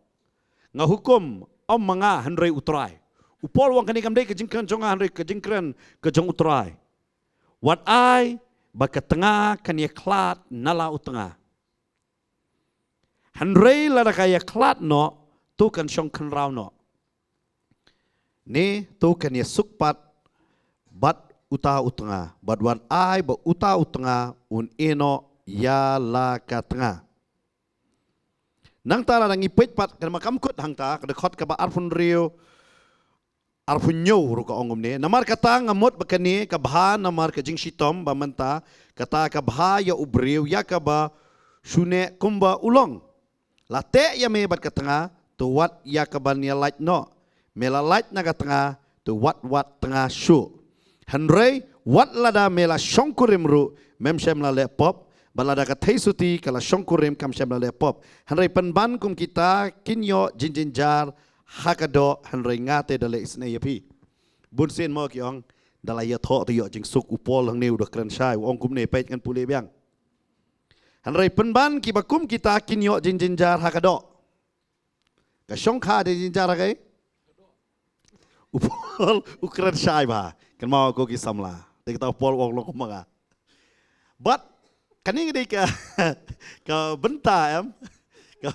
nga hukum, ym ma nga hynrei u Trai. U Paul u ong kane kam dei ka jingkren jong nga hynrei ka jingkren ka jong u Trai. Wat ai ba ka tnga kan ïakhlad na la u tnga. Hynrei lada ka ïakhlad noh, to kan shong khynraw noh. Ne to kan ïasuk pat bad uta u tnga, bad wat ai ba uta u tnga un ïeh noh ïa la ka tnga. Nangta lada ngi peit pat, kan ma kam kut hangta, ka dkhot kaba arphew hynriew, arphew hynñiew ruh ka ong kumne. Namar kata nga mut ba kane ka bha namar ka jingshitom, ba mynta kata ka bha ïa u briew ïa kaba shu neh kumba u long. La teh ïa me bad ka tnga, to wat ïa kaban ïa lait noh. Me la lait na ka tnga, to wat wat tnga shuh. Hynrei wat lada me la shongkurim ruh, mem shym la leh pop, bad lada ka theisotti ka la shongkurim kam shym la leh pop. Hynrei pynban kum kita kin ïoh jingjynjar ha ka doh, hynrei nga te da leh isynei ïa phi. Bun sien mo ki ong, da la ïathoh te ïoh jingsuk, u Paul hangne u da kren shai, u ong kumne, peit ngan pule biang. Hynrei pynban kiba kum kita kin ïoh jingjynjar ha ka doh. Ka shongkha da jingjynjar ha kaei? U Paul u kren shai bha. Kynmaw ko ki samla. Te kata u Paul u ong long kumba nga. Bad kane ka dei ka, ka bynta em. Ka,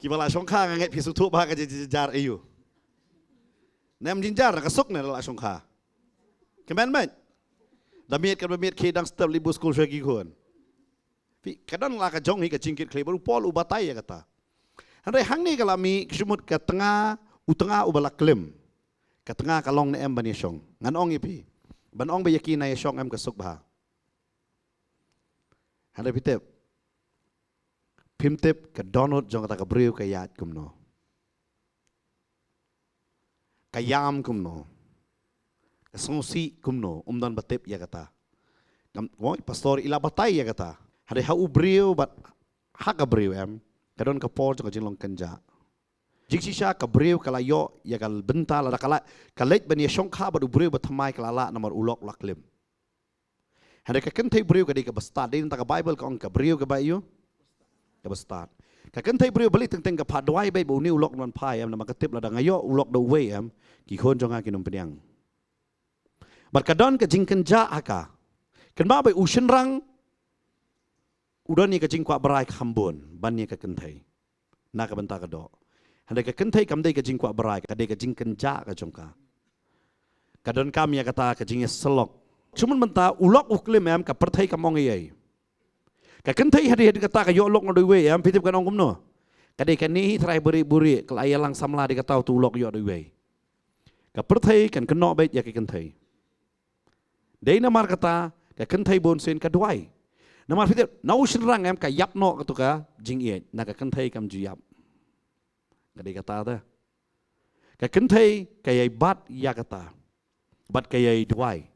kiba la shongkha nga ngeit phi sngewthuh bha ka jingjynjar aïu. Ne em jynjar, ka suk ne la shongkha. Kmen met. Da miet ka ba miet ki dang step li bus kul sha ki khun. Phi, ka don la ka jong hi ka jingkit khlieh, bad u Paul u batai ïa kata. Hynrei hangne ka la mih, ka shu mut ka tnga, u tnga uba la klim. Ka tnga ka long ne em ban ïashong. Ngan ong ïa phi. Ban ong ba ïa ki na ïashong em ka suk bha. Hynrei phi tip. Phim tip ka dohnud jong kata ka briew ka ïaid kumno. Ka ïam kumno. Ka sngewsih kumno, um don ba tip ïa kata. Kam, woi, pastor i la batai ïa kata. Hynrei ha u briew bad ha ka briew em, ka don ka por jong ka jinglong kynjah. Jingshisha ka briew ka la ïoh ïa ka bynta lada ka la, ka leit ban ïashongkha bad u briew ba thymmai ka la lah namar u lok la klim. Hynrei ka kynthei briew ka dei kaba stad, dei na ka Baibl ka ong ka briew kaba ïoh, kaba stad. Ka kynthei briew balei teng teng ka phah duwai beit ba une u lok un wan phai em, namar ka tip lada nga ïoh u lok da uwei em, ki khun jong nga kin ym pdiang. Bad ka don ka jingkynjah ha ka. Kynmaw beit u shynrang u don ïa ka jingkwah brai kham bun ban ïa ka kynthei. Na ka bynta ka doh. Hynrei ka kynthei kam dei ka jingkwah brai, ka dei ka jingkynjah ka jong ka. Ka donkam ïa kata ka jingïasyllok. Shu mut mynta u lok u klim em, ka pyrthei kam ong ei ei. Ka kynthei hadien kata ka ïoh lok noh da uwei em, phi tip kan ong kumno. Ka dei kane hi trai buri buri, ka la ïalang samla, dei kata uto u lok ïoh da uwei. Ka pyrthei kan kynnoh beit ïa ka kynthei. Dei namar kata, ka kynthei bun sien ka duwai. Namar phi tip, na u shynrang em ka ïap noh kato ka jingïeit, na ka kynthei kam ju ïap. Ka dei kata te. Ka kynthei ka ïai bat ïa kata. Bad ka ïai duwai.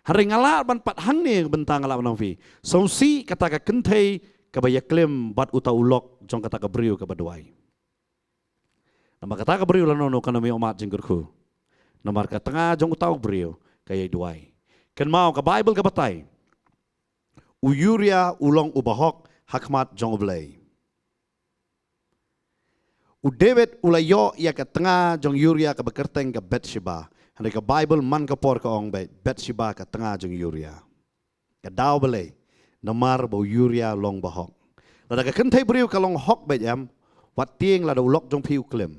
Hynrei nga lah ban pat hangne bynta nga lah ban ong phi. Sngewsih kata ka kynthei kaba ïaklim bad uta u lok jong kata ka briew kaba duwai. Namar kata ka briew lano lano kan ym ïoh mad jingkyrkhu. Namar ka tnga jong uta u briew ka ïai duwai. Kynmaw ka Baibl ka batai. U Uria u long u bahok ha khmat jong U Blei. U David u la ïoh ïa ka tnga jong Uria kaba kyrteng ka Bathsheba. Hynrei ka Baibl man ka por ka ong beit Bathsheba ka tnga jong Uria. Ka daw balei? Namar ba u Uria long bahok. Lada ka kynthei briew ka long hok beit em, wat tieng lada u lok jong phi u klim.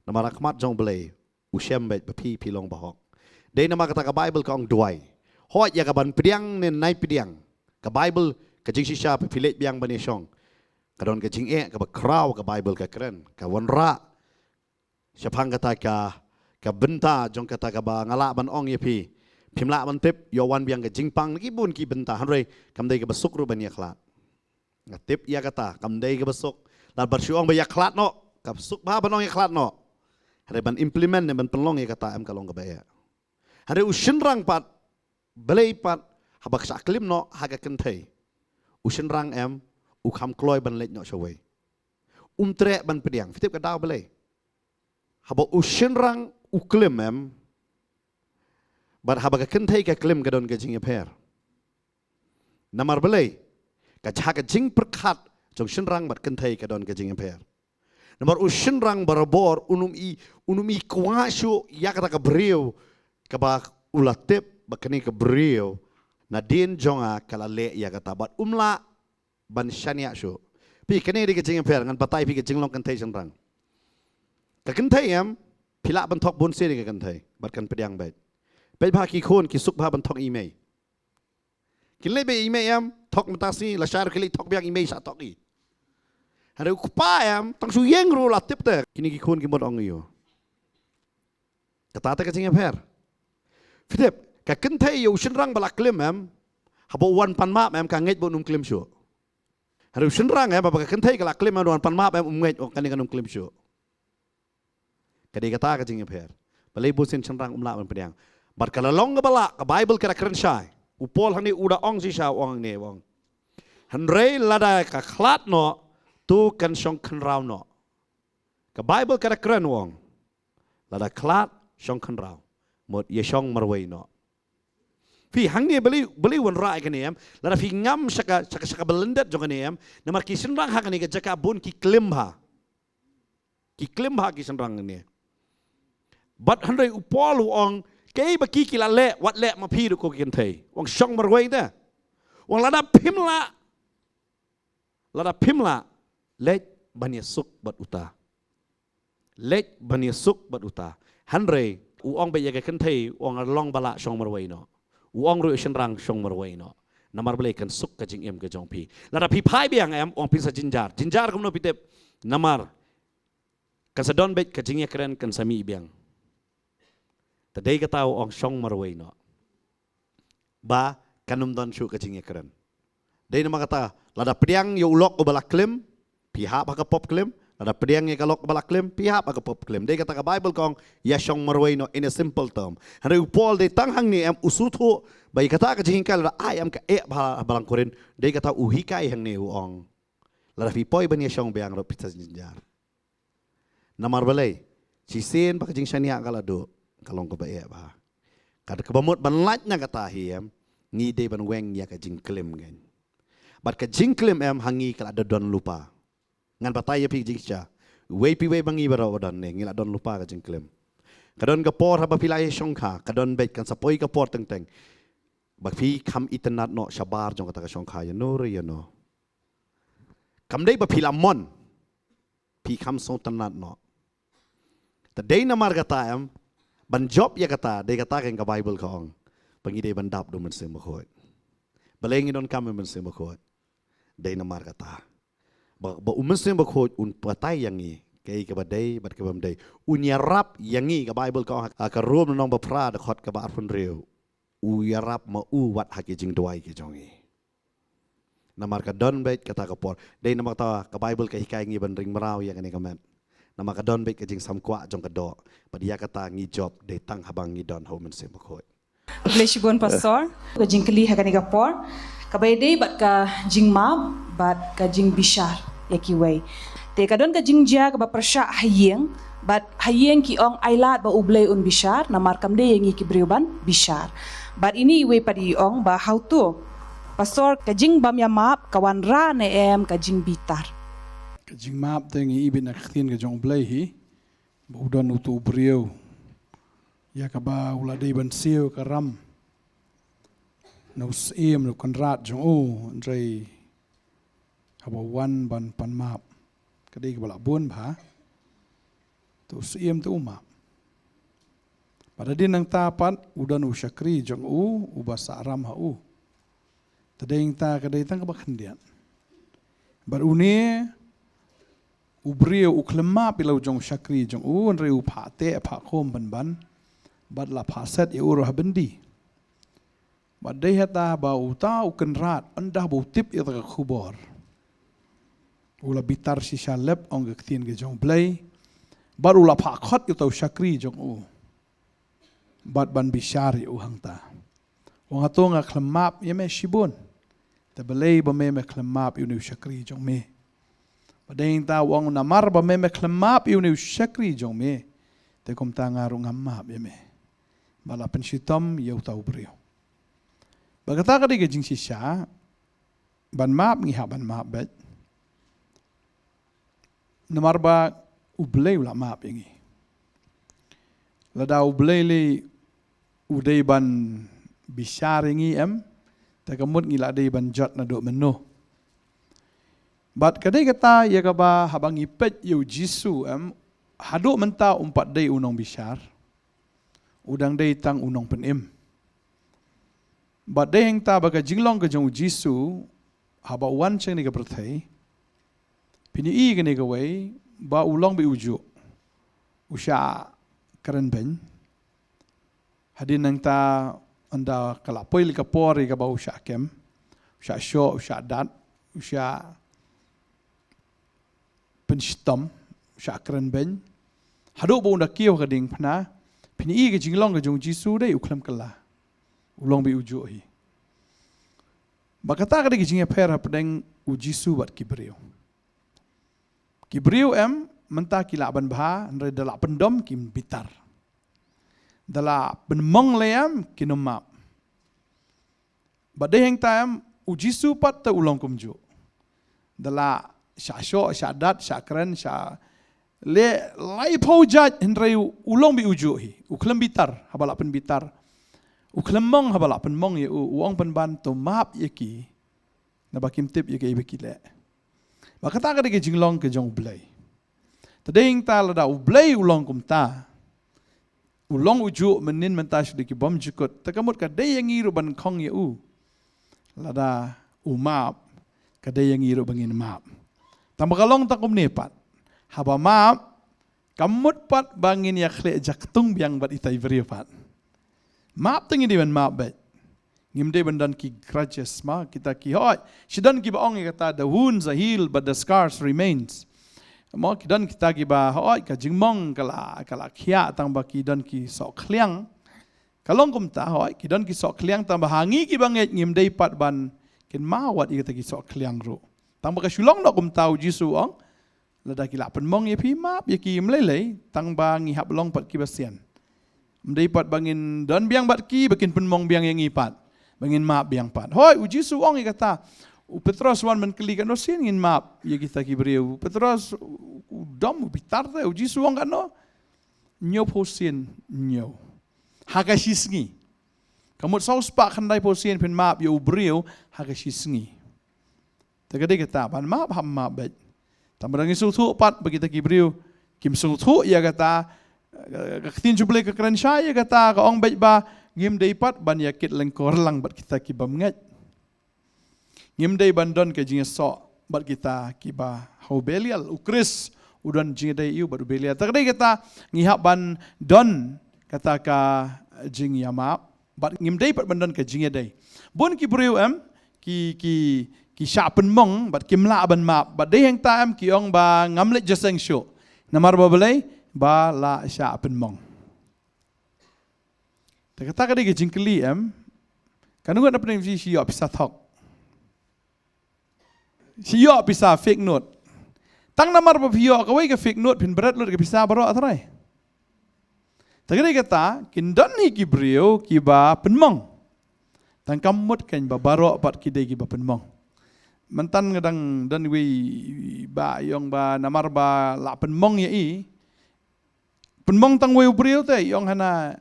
Namar ha khmat jong U Blei u shem beit ba phi phi long bahok. Dei namar kata ka Baibl ka ong duwai. Hooid ïa ka ban pdiang ne nai pdiang. Ka Baibl ka jingshisha phi leit biang ban ïashong. Ka don ka jingeh kaba khraw ka Baibl ka kren. Ka wanrah shaphang kata ka, ka bynta jong kata kaba nga lah ban ong ïa phi. Phim lah ban tip, ïoh wan biang ka jingpang, na ki bun ki bynta, hynrei kam dei kaba suk ruh ban ïakhlad. Nga tip ïa kata, kam dei kaba suk. Lada ban shu ong ba ïakhlad noh, ka suk bha ban ong ïakhlad noh. Hynrei ban implement ne ban pynlong ïa kata em ka long kaba eh. Hynrei u shynrang pat, balei pat, haba ka shah klim noh ha ka kynthei, u shynrang em, u kham kloi ban leit noh shawei. Um treh ban pdiang. Phi tip ka daw balei? Haba u shynrang u klim em, bad haba ka kynthei ka klim ka don ka jingïapher. Namar balei? Ka jha ka jingpyrkhat jong shynrang bad kynthei ka don ka jingïapher. Namar u shynrang barabor un ym i, un ym i kwah shuh ïa kata ka briew kaba u la tip ba kane ka briew nadien jong nga ka la leh ïa kata, bad um lah ban shaniah shuh. Phi, kane dei ka jingïapher, ngan batai phi ka jinglong kynthei shynrang. Ka kynthei em, phi lah ban thok bun sien ïa ka kynthei bad kan pdiang beit. Peit bha ki khun, ki suk bha ban thok i mei. Kin leit beit i mei em, thok mynta shi, lashai ruh ki leit thok biang, i mei shah thok i. Hynrei u kpa em, tang shu ïeng ruh la tip te, kine ki khun ki mut ong ïa u. Kata te ka jingïapher. Phi tip, ka kynthei ïa u shynrang ba la klim em, haba u wan pan map em, ka ngeit ba un ym klim shuh. Hynrei u shynrang em, haba ka kynthei ka la klim em, u wan pan map em, um ngeit, ong kane kan ym klim shuh. Ka dei kata ka jingïapher. Balei bun sien shynrang um lah ban pdiang. Bad ka la long kaba lah, ka Baibl ka da kren shai. U Paul hangne u da ong shisha, u ong hangne, u ong. Hynrei lada ka khlad noh, to kan shong khynraw noh. Ka Baibl ka da kren, u ong. Lada khlad, shong khynraw. Mut ïa shong marwei noh. Phi, hangne balei, balei wanrah ïa kane em. Lada phi ngam sha ka, sha ka, sha ka ba lyndet jong kane em. Namar ki shynrang ha kane ka jaka bun ki klim bha. Ki klim bha ki shynrang ne. Bad hynrei u Paul u ong, kaei ba ki ki la leh, wat leh ma phi ruh ko ki kynthei. U ong shong marwei te. U ong lada phim lah. Lada phim lah, leit ban ïasuk bad uta. Leit ban ïasuk bad uta. Hynrei, u ong beit ïa ka kynthei, u ong long ba lah shong marwei noh. U ong ruh ïa u shynrang shong marwei noh. Namar balei kan suk ka jingim ka jong phi. Lada phi phai biang em, u ong phin sa jynjar. Jynjar kumno phi tip. Namar kan sa don beit ka jingïakren kan sa mih biang. Te dei kata u ong shong marwei noh. Ba kan ym don shuh ka jingïakren. Dei namar kata, lada pdiang ïa u lok uba la klim, phi hap ha ka pop klim, lada pdiang ïa ka lok uba la klim, phi hap ha ka pop klim. Dei kata ka Baibl ka ong, ïa shong marwei noh, in a simple term. Hynrei u Paul dei tang hangne em u sngewthuh, ba ïa kata ka jinghikai lada ai em ka eh bha ha balang Korinth, dei kata u hikai hangne u ong. Lada phi poi ban ïa shong biang ruh phi sa jynjar. Namar balei, shisien ba ka jingshaniah ka la duh, ka long kaba eh bha. Ka, kaba mut ban lait na kata hi em, ngi dei ban weng ïa ka jingklim ngan. Bad ka jingklim em ha ngi ka la da don lypa. Ngan batai ïa phi jingshisha. Wei phi wei ba ngi baroh ba don ne, ngi la don lypa ka jingklim. Ka don ka por haba phi la ïa shongkha, ka don beit kan sa poi ka por teng teng. Ba phi kham itynnad noh shabar jong kata ka shongkha ïa no re ïa no. Kam dei ba phi la mon. Phi kham sngewtynnad noh. Te dei namar kata em, ban jop ïa kata, dei kata keiñ ka Baibl ka ong. Ba ngi dei ban dap da u Mynsiem Bakhuid. Balei ngi donkam u Mynsiem Bakhuid. Dei namar kata. Ba, ba u Mynsiem Bakhuid un batai ïa ngi, kaei kaba dei, bad kaba ym dei. Un ïarap ïa ngi, ka Baibl ka ong, ha ka Rom lynnong ba phra dkhot kaba arphew hynriew. U ïarap ma u wat ha ki jingduwai ki jong ngi. Namar ka don beit kata ka por. Dei namar kata ka Baibl ka hikai ngi ban ring mraw ïa kane ka met. Namar ka don beit ka jingsam kwah jong ka doh. Bad ïa kata ngi jop dei tang haba ngi don ha u Mynsiem Bakhuid. Khublei shibun Pastor. Ka jingkylli ha kane ka por. Kaba ïadei bad ka jingmap, bad ka jingbishar ïa kiwei. Te ka don ka jingjia kaba pyrshah ha ïing, bad ha ïing ki ong ai lad ba U Blei un bishar, namar kam dei ïa ngi ki briew ban bishar. Bad ine iwei pat i ong ba hato, Pastor, ka jingbym ïamap ka wanrah ne em ka jingbitar. Ka jingmap te ngi ibit na ka ktien ka jong U Blei hi, ba u don uto u briew ïa kaba u la dei ban siew ka ram na u syiem na u kynrad jong u, hynrei haba u wan ban pan map, ka dei kaba la bun bha. Te u syiem te u map. Bad hadien nangta pat u don u shakri jong u uba sah ram ha u. Te dei nangta ka dei tang kaba khyndiat. Bad une u briew u khlem map ïa la u jong u shakri jong u, hynrei u phah teh phah khum ban ban. Bad la phah set ïa u ruh ha byndi. Bad dei hata ba uta u kynrad, ynda ba u tip ïa kata ka khubor, u la bitar shisha lep, ong ka ktien ka jong U Blei. Bad u la phah khot ïa uta u shakri jong u. bad ban bishar ïa u hangta. U ong, hato nga khlem map ïa me shibun? Te balei ba me me khlem map ïa une u shakri jong me? Bad dei hangta u ong, namar ba me me khlem map ïa une u shakri jong me, te kumta nga ruh ngam map ïa me. Bad la pynshitom ïa uta u briew. Bad kata ka dei ka jingshisha, ban map ngi hap ban map beit. Namar ba U Blei u la map ïa ngi. Lada U Blei lei u dei ban bishar ïa ngi em, te ka mut ngi la dei ban jot naduh mynno. Bad ka dei kata ïa kaba haba ngi peit ïa U Jisu em, haduh mynta um pat dei u nongbishar, u dang dei tang u nongpynim. Bad dei hangta ba ka jinglong ka jong U Jisu, haba u wan sha kane ka pyrthei, phin ïohi kane kawei, ba u long beit u juh, u shah kren beiñ. Hadien nangta, ynda ka la poi la ka por ïa kaba u shah kem, u shah shoh, u shah dat, u shah pynshitom, u shah kren beiñ. Haduh ba un da kiew ha ka diengphna, phin ïohi ka jinglong ka jong U Jisu dei u khlem kylla. U long beit u juh hi. Bad kata ka dei ka jingïapher hapdeng U Jisu bad ki briew. Ki briew em, mynta ki lah ban bha, hynrei da lah pyndom kim bitar. Da lah pynmong lei em, kin ym map. Bad dei hangta em, U Jisu pat te u long kumjuh. Da lah shah shoh, shah dat, shah kren, shah leh laiphew jait, hynrei u long beit u juh hi. U khlem bitar haba lah pynbitar. U khlem mong haba lah pynmong ïa u, u ong pynban, to map ïa ki, naba kim tip ïa kaei ba ki leh. Bad kata ka dei ka jinglong ka jong U Blei. Te dei hangta lada U Blei u long kumta, u long u juh mynnin mynta sha ki bymjukut, te ka mut ka dei ïa ngi ruh ban khong ïa u. Lada u map, ka dei ïa ngi ruh ba ngin map. Tang ba ka long tang kumne pat. Haba map, ka mut pat ba ngin ïa khleh jaktung biang bad itai briew pat. Map te ngin dei ban map beit. Ngim dei ban don ki grudges, ma, kita ki hoi. Shi don kiba ong ïa kata, the wounds are healed but the scars remains. Ma, ki don kita kiba hoi, ka jingmong ka la, ka la khiah tang ba ki don ki sohkhliang. Ka long kumta hoi, ki don ki sohkhliang tang ba ha ngi kiba ngeit ngim dei pat ban kynmaw wat ïa kita ki sohkhliang ruh. Tang ba ka shu long noh kumta, U Jisu u ong, lada ki lah pynmong ïa phi, map ïa ki, ym lei lei, tang ba ngi hap long pat kiba sian. Ym dei pat ba ngin don biang bad ki, ba kin pynmong biang ïa ngi pat, ba ngin map biang pat. Hoi, U Jisu u ong ïa kata. U Petros wan ban kylli katno sien ngin map ïa kita ki briew. U Petros u, u dom, u bitar te, U Jisu u ong katno? Hynñiewphew sien hynñiew. Ha ka shisngi. Ka mut saw spah khyndaiphew sien phin map ïa u briew ha ka shisngi. Te ka dei kata, ban map hap map beit. Tang ba dang ngi sngewthuh pat ba kita ki briew kim sngewthuh ïa kata, ka, ka ktien jong U Blei ka kren shai ïa kata, ka ong beit ba ngim dei pat ban ïa kit lyngkor lang bad kita ki bym ngeit. Ngim dei ban don ka jingïasoh bad kita kiba ha u Belial, U Khrist u don jingïadei ïa u bad u Belial. Te ka dei kata, ngi hap ban don kata ka jingïamap. Bad ngim dei pat ban don ka jingïadei. Bun ki briew em, ki, ki, ki shah pynmong, bad kim lah ban map. Bad dei hangta em ki ong ba ngam leit jingïaseng shuh. Namar ba balei, ba la shah pynmong. Te kata ka dei ka jingkylli em, katno ngut na pdeng phi shi ïoh pisa thok? Shi ïoh pisa fake note. Tang namar ba phi ïoh kawei ka fake note phin bret lut ka pisa baroh, hynrei. Te ka dei kata, kin don hi ki briew kiba pynmong. Tang kam mut kan ba baroh pat ki dei kiba pynmong. Mynta nga dang don wei ba ïong ba namar ba la pynmong ïa i. Pynmong tang wei u briew te, ïong hana.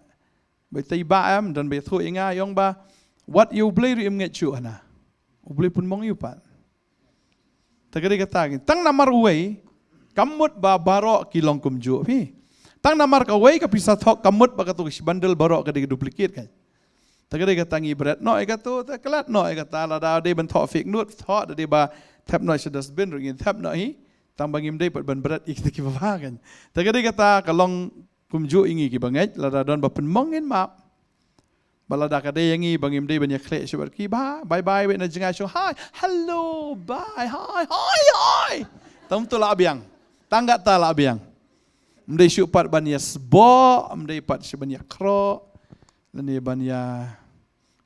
Ba te ba em, don ba ïathuh ïa nga, ïong ba wat ïa U Blei ruh im ngeit shuh hana. U Blei pynmong ïa u pat. Te ka dei kata, tang namar uwei, kam mut ba baroh ki long kumjuh phi. Tang namar kawei ka pisa thok, kam mut ba kato ka shi bundle baroh ka dei ka duplicate kan. Te ka dei kata ngi bret noh ïa kato, te klet noh ïa kata, lada dei ban thoh fake note, thoh, da dei ba thep noh sha dustbin ruh ngin thep noh hi. Tang ba ngim dei pat ban bret ïa kita kiba bha kan. Te ka dei kata ka long kumjuh ïa ngi kiba ngeit, lada don ba pynmong ngin map. Ba lada ka dei ïa ngi ba ngim dei ban ïakhleh shuh bad ki, bha, bye bye, wei na jngai shuh, hi, hello, bye, hi, hi, hi. Tang to lah biang. Tang kata lah biang. Ym dei shuh pat ban ïasboh, ym dei pat shuh ban ïakhroh. Lane ban ïa,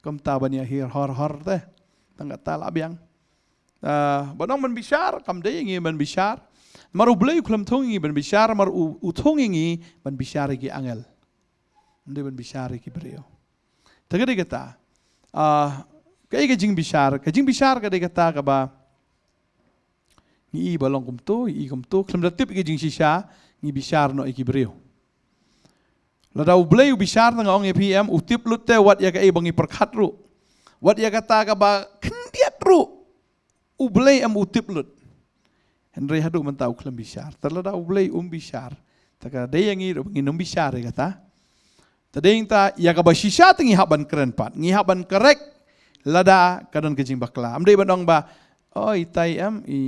kumta ban ïa hir hor hor te. Tang kata la biang. Ah, ban ong ban bishar, kam dei ngi ban bishar. Namar U Blei u khlem thung ïa ngi ban bishar, namar u, u thung ïa ngi ban bishar ïa ki angel. Ym dei ban bishar ïa ki briew. Te ka dei kata. Ah, kaei ka jingbishar, ka jingbishar ka dei kata kaba ngi i ba long kumto, i kumto, khlem da tip ïa ka jingshisha, ngi bishar noh ïa ki briew. Lada U Blei u bishar, tang nga ong ïa phi em, u tip lut te wat ïa kaei ba ngi pyrkhat ruh. Wat ïa kata kaba khyndiat ruh. U Blei em u tip lut. Hynrei haduh mynta u khlem bishar. Te lada U Blei um bishar, te ka dei ïa ngi ruh ba ngin ym bishar ïa kata. Te dei ngi ta ïa kaba shisha te ngi hap ban kren pat. Ngi hap ban correct lada ka don ka jingbakla. Ym dei ban ong ba, oi, tai em, i,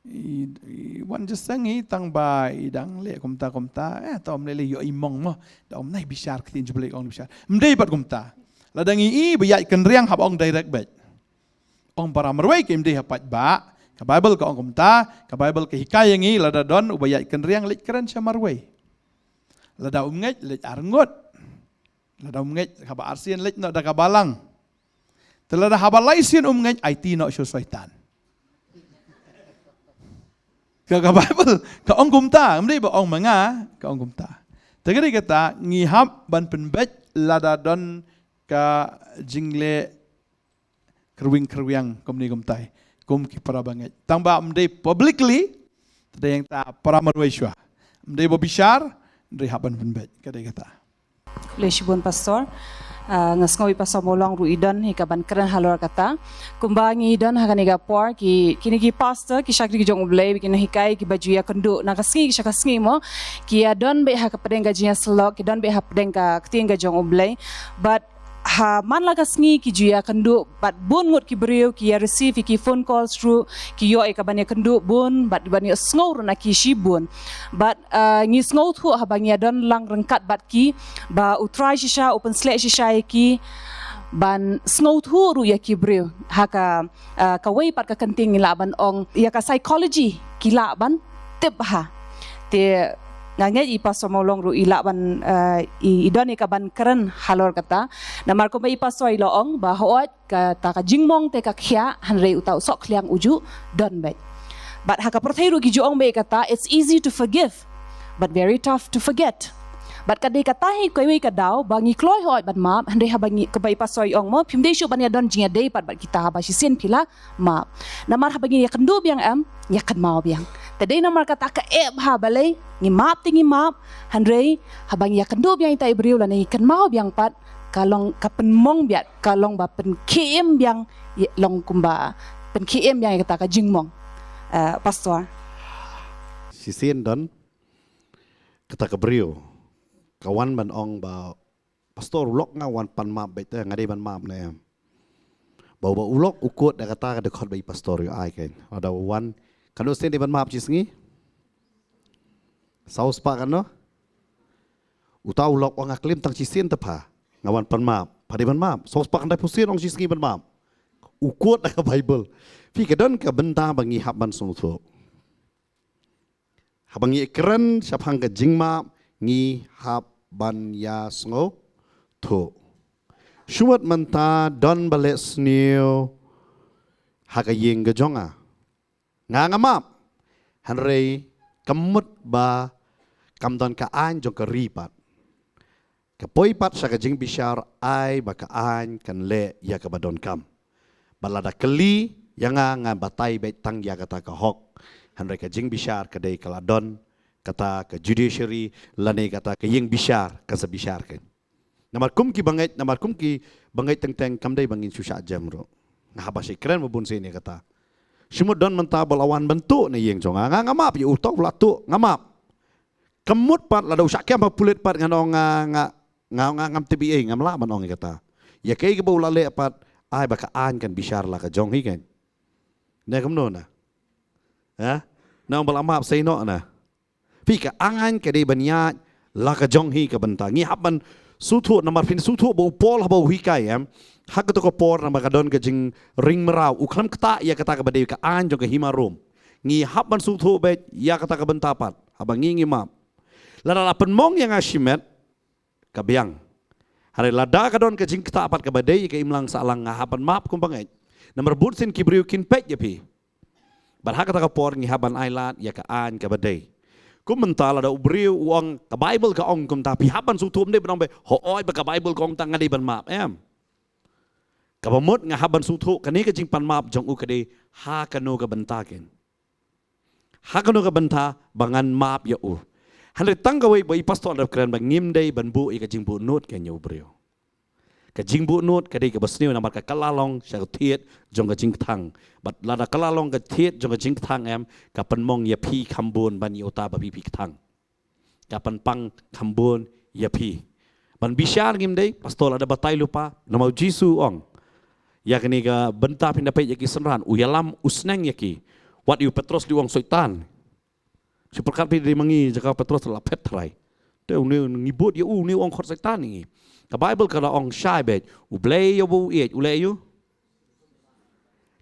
i, i wan jingïaseng i tang ba i dang leh kumta kumta. Eh, ta ym leh leh ïoh i mong mo. Da ym nai bishar ktien U Blei ong bishar. Ym dei pat kumta. Lada ngi i ba ïaid kynriang hap ong direct beit. Ong para marwei kim dei ha paidbah. Ka Bible ka ong kumta, ka Bible ka hikai ïa ngi lada don uba ïaid kynriang leit kren sha marwei. Lada um ngeit leit arngut. Lada um ngeit kaba arsien leit noh da ka balang. Te lada haba lai sien um ngeit aiti noh sha u soitan. Ka, ka Bible ka ong kumta, ym dei ba ong ma nga, ka ong kumta. Te ka dei kata ngi hap ban pynbeit lada don ka jingleh kyrwing kyrwiang kumne kumtai kum ki para bangeit. Tang ba ym dei publicly, te dei hangta para marwei shuwa. Ym dei ba bishar, ym dei hap ban pynbeit, ka dei kata. Khublei shibun Pastor. Ah, nga sngew i Pastor Mawlong ruh i don hi kaban kren halor kata. Kumba ngi don ha kane ka por ki, kine ki pastor, ki shakri ki jong U Blei, ki nonghikai, kiba ju ïakynduh na ka sngi sha ka sngi mo, ki ïa don beit ha ka pdeng ka jingïasyllok, ki don beit ha pdeng ka ktien ka jong U Blei. But ha man la ka sngi ki ju ïakynduh bad bun ngut ki briew, ki ïa receive ïa ki phone calls ruh, ki ïoh ïa kaban ïakynduh bun bad ban ïohsngew ruh na ki shibun. But, uh, ngi sngewthuh haba ngi ïa don lang ryngkat bad ki ba U Trai shisha u pynsleh shisha ïa ki ban sngewthuh ruh ïa ki briew ha ka, uh, kawei pat ka kynting ngi lah ban ong ïa ka psychology ki lah ban tip ha. Te nga ngeit i Pastor Mawlong ruh i lah ban, eh, i, i don ïa kaban kren halor kata. Namar kumba i Pastor i la ong ba hooid kata ka jingmong te ka khiah, hynrei uta u sohkhliang u ju don beit. But ha ka pyrthei ruh ki ju ong beit kata, it's easy to forgive but very tough to forget. But ka dei kata hi kawei ka daw ba ngi kloi hooid ban map, hynrei haba ngi, kumba i Pastor i ong mo, phim dei shuh ban ïa don jingïadei pat bad kita haba shisien phi la map. Namar haba ngi ïakynduh biang em, ngi ïa kynmaw biang. Te dei namar kata ka ep ha balei ngi map te ngi map, hynrei haba ngi ïakynduh biang ita i briew lane ngi kynmaw biang pat, ka long ka pynmong biang, ka long ba pynkhie im biang, ïa long kumba pynkhie im biang ïa kata ka jingmong. Eh, Pastor. Shisien don kata ka briew ka wan ban ong ba Pastor, u lok nga wan pan map beit te, nga dei ban map ne em. Ba, ba u lok u kut da kata ka dkhot ba i Pastor u ai kein. Lada u wan, katno sien dei ban map shi sngi? Saw spah katno? Uta u lok u ong nga klim tang shisien te pha. Nga wan pan map, pha dei ban map. Saw spah khyndai phew sien ong shi sngi ban map. U kut da ka Bible. Phi, ka don ka bynta ba ngi hap ban sngewthuh. Haba ngi kren shaphang ka jingmap, ngi hap ban ïa sngewthuh. Shu mut mynta don ba leh sniew ha ka ïing ka jong nga. Nga nga map. Hynrei ka mut ba kam don ka aiñ jong ka ri pat. Ka poi pat sha ka jingbishar, ai ba ka aiñ kan leh ïa kaba donkam. Ba lada kylli ïa nga, ngan batai beit tang ïa kata ka hok. Hynrei ka jingbishar ka dei ka la don kata ka judiciary lane kata ka ïing bishar, kan sa bishar kein. Namar kum ki bangeit, namar kum ki bangeit teng teng kam dei ba ngin shu shah jem ruh. Nga haba shi kren ba bun sien ïa kata. Shu mut don mynta ba la wan ban tuh na ïing jong nga, nga nga map, ïa uta u la tuh, nga map. Ka mut pat lada u shah kem ha pulit pat ngan ong nga, nga, nga, nga ngam tip ei, ngam lah ban ong ïa kata. Ïa kaei kaba u la leh pat, ai ba ka aiñ kan bishar la ka jong hi kein. Ne kumno na? Ha? Na ong ba la map sei noh na. Phi, ka aiñ ka dei ban ïaid la ka jong hi ka bynta. Ngi hap ban sngewthuh, namar phin sngewthuh ba u Paul haba u hikai em, ha kato ka por namar ka don ka jingring mraw, u khlem ktah ïa kata kaba dei ka aiñ jong ka hima Rom. Ngi hap ban sngewthuh beit ïa kata ka bynta pat haba ngi ngi map. Lada la pynmong ïa nga shimet, ka biang. Hynrei lada ka don ka jingktah pat kaba dei ïa ka imlang sahlang, nga hap ban map kum ba ngeit. Namar bun sien ki briew kin peit ïa phi. Bad ha kata ka por ngi hap ban ailad ïa ka aiñ kaba dei. Kum mynta lada u briew u ong ka Baibl ka ong kumta, phi hap ban sngewthuh, ym dei ban ong ba hooid ba ka Baibl ka ong ta nga dei ban map, em. Kaba mut nga hap ban sngewthuh kane ka jingpan map jong u ka dei ha kano ka bynta kein. Ha kano ka bynta ba ngan map ïa u. Hynrei tang kawei ba i pastor la dep kren ba ngim dei ban buh ïa ka jingbuhnud kein ïa u briew. Ka jingbuhnud ka dei kaba sniew namar ka kylla long sha ka thied jong ka jingkthang. Bad lada kylla long ka thied jong ka jingkthang, em, ka pynmong ïa phi kham bun ban ïa uta ba phi phi kthang. Ka pynpang kham bun ïa phi. Ban bishar ngim dei, pastor la da batai lypa, namar u Jisu u ong. Ïa kane ka bynta phin da peit ïa ki synran, u ïalam u sneng ïa ki. Wat ïa u Petros lei u ong Soitan. Shu pyrkhat phi dei ma ngi jaka u Petros la phet tharai. Te une ngi bud ïa u, une u ong khot Soitan ïa ngi. Ka Baibl ka la ong shai beit, U Blei ïa uba u ïeit, u leh ïa u.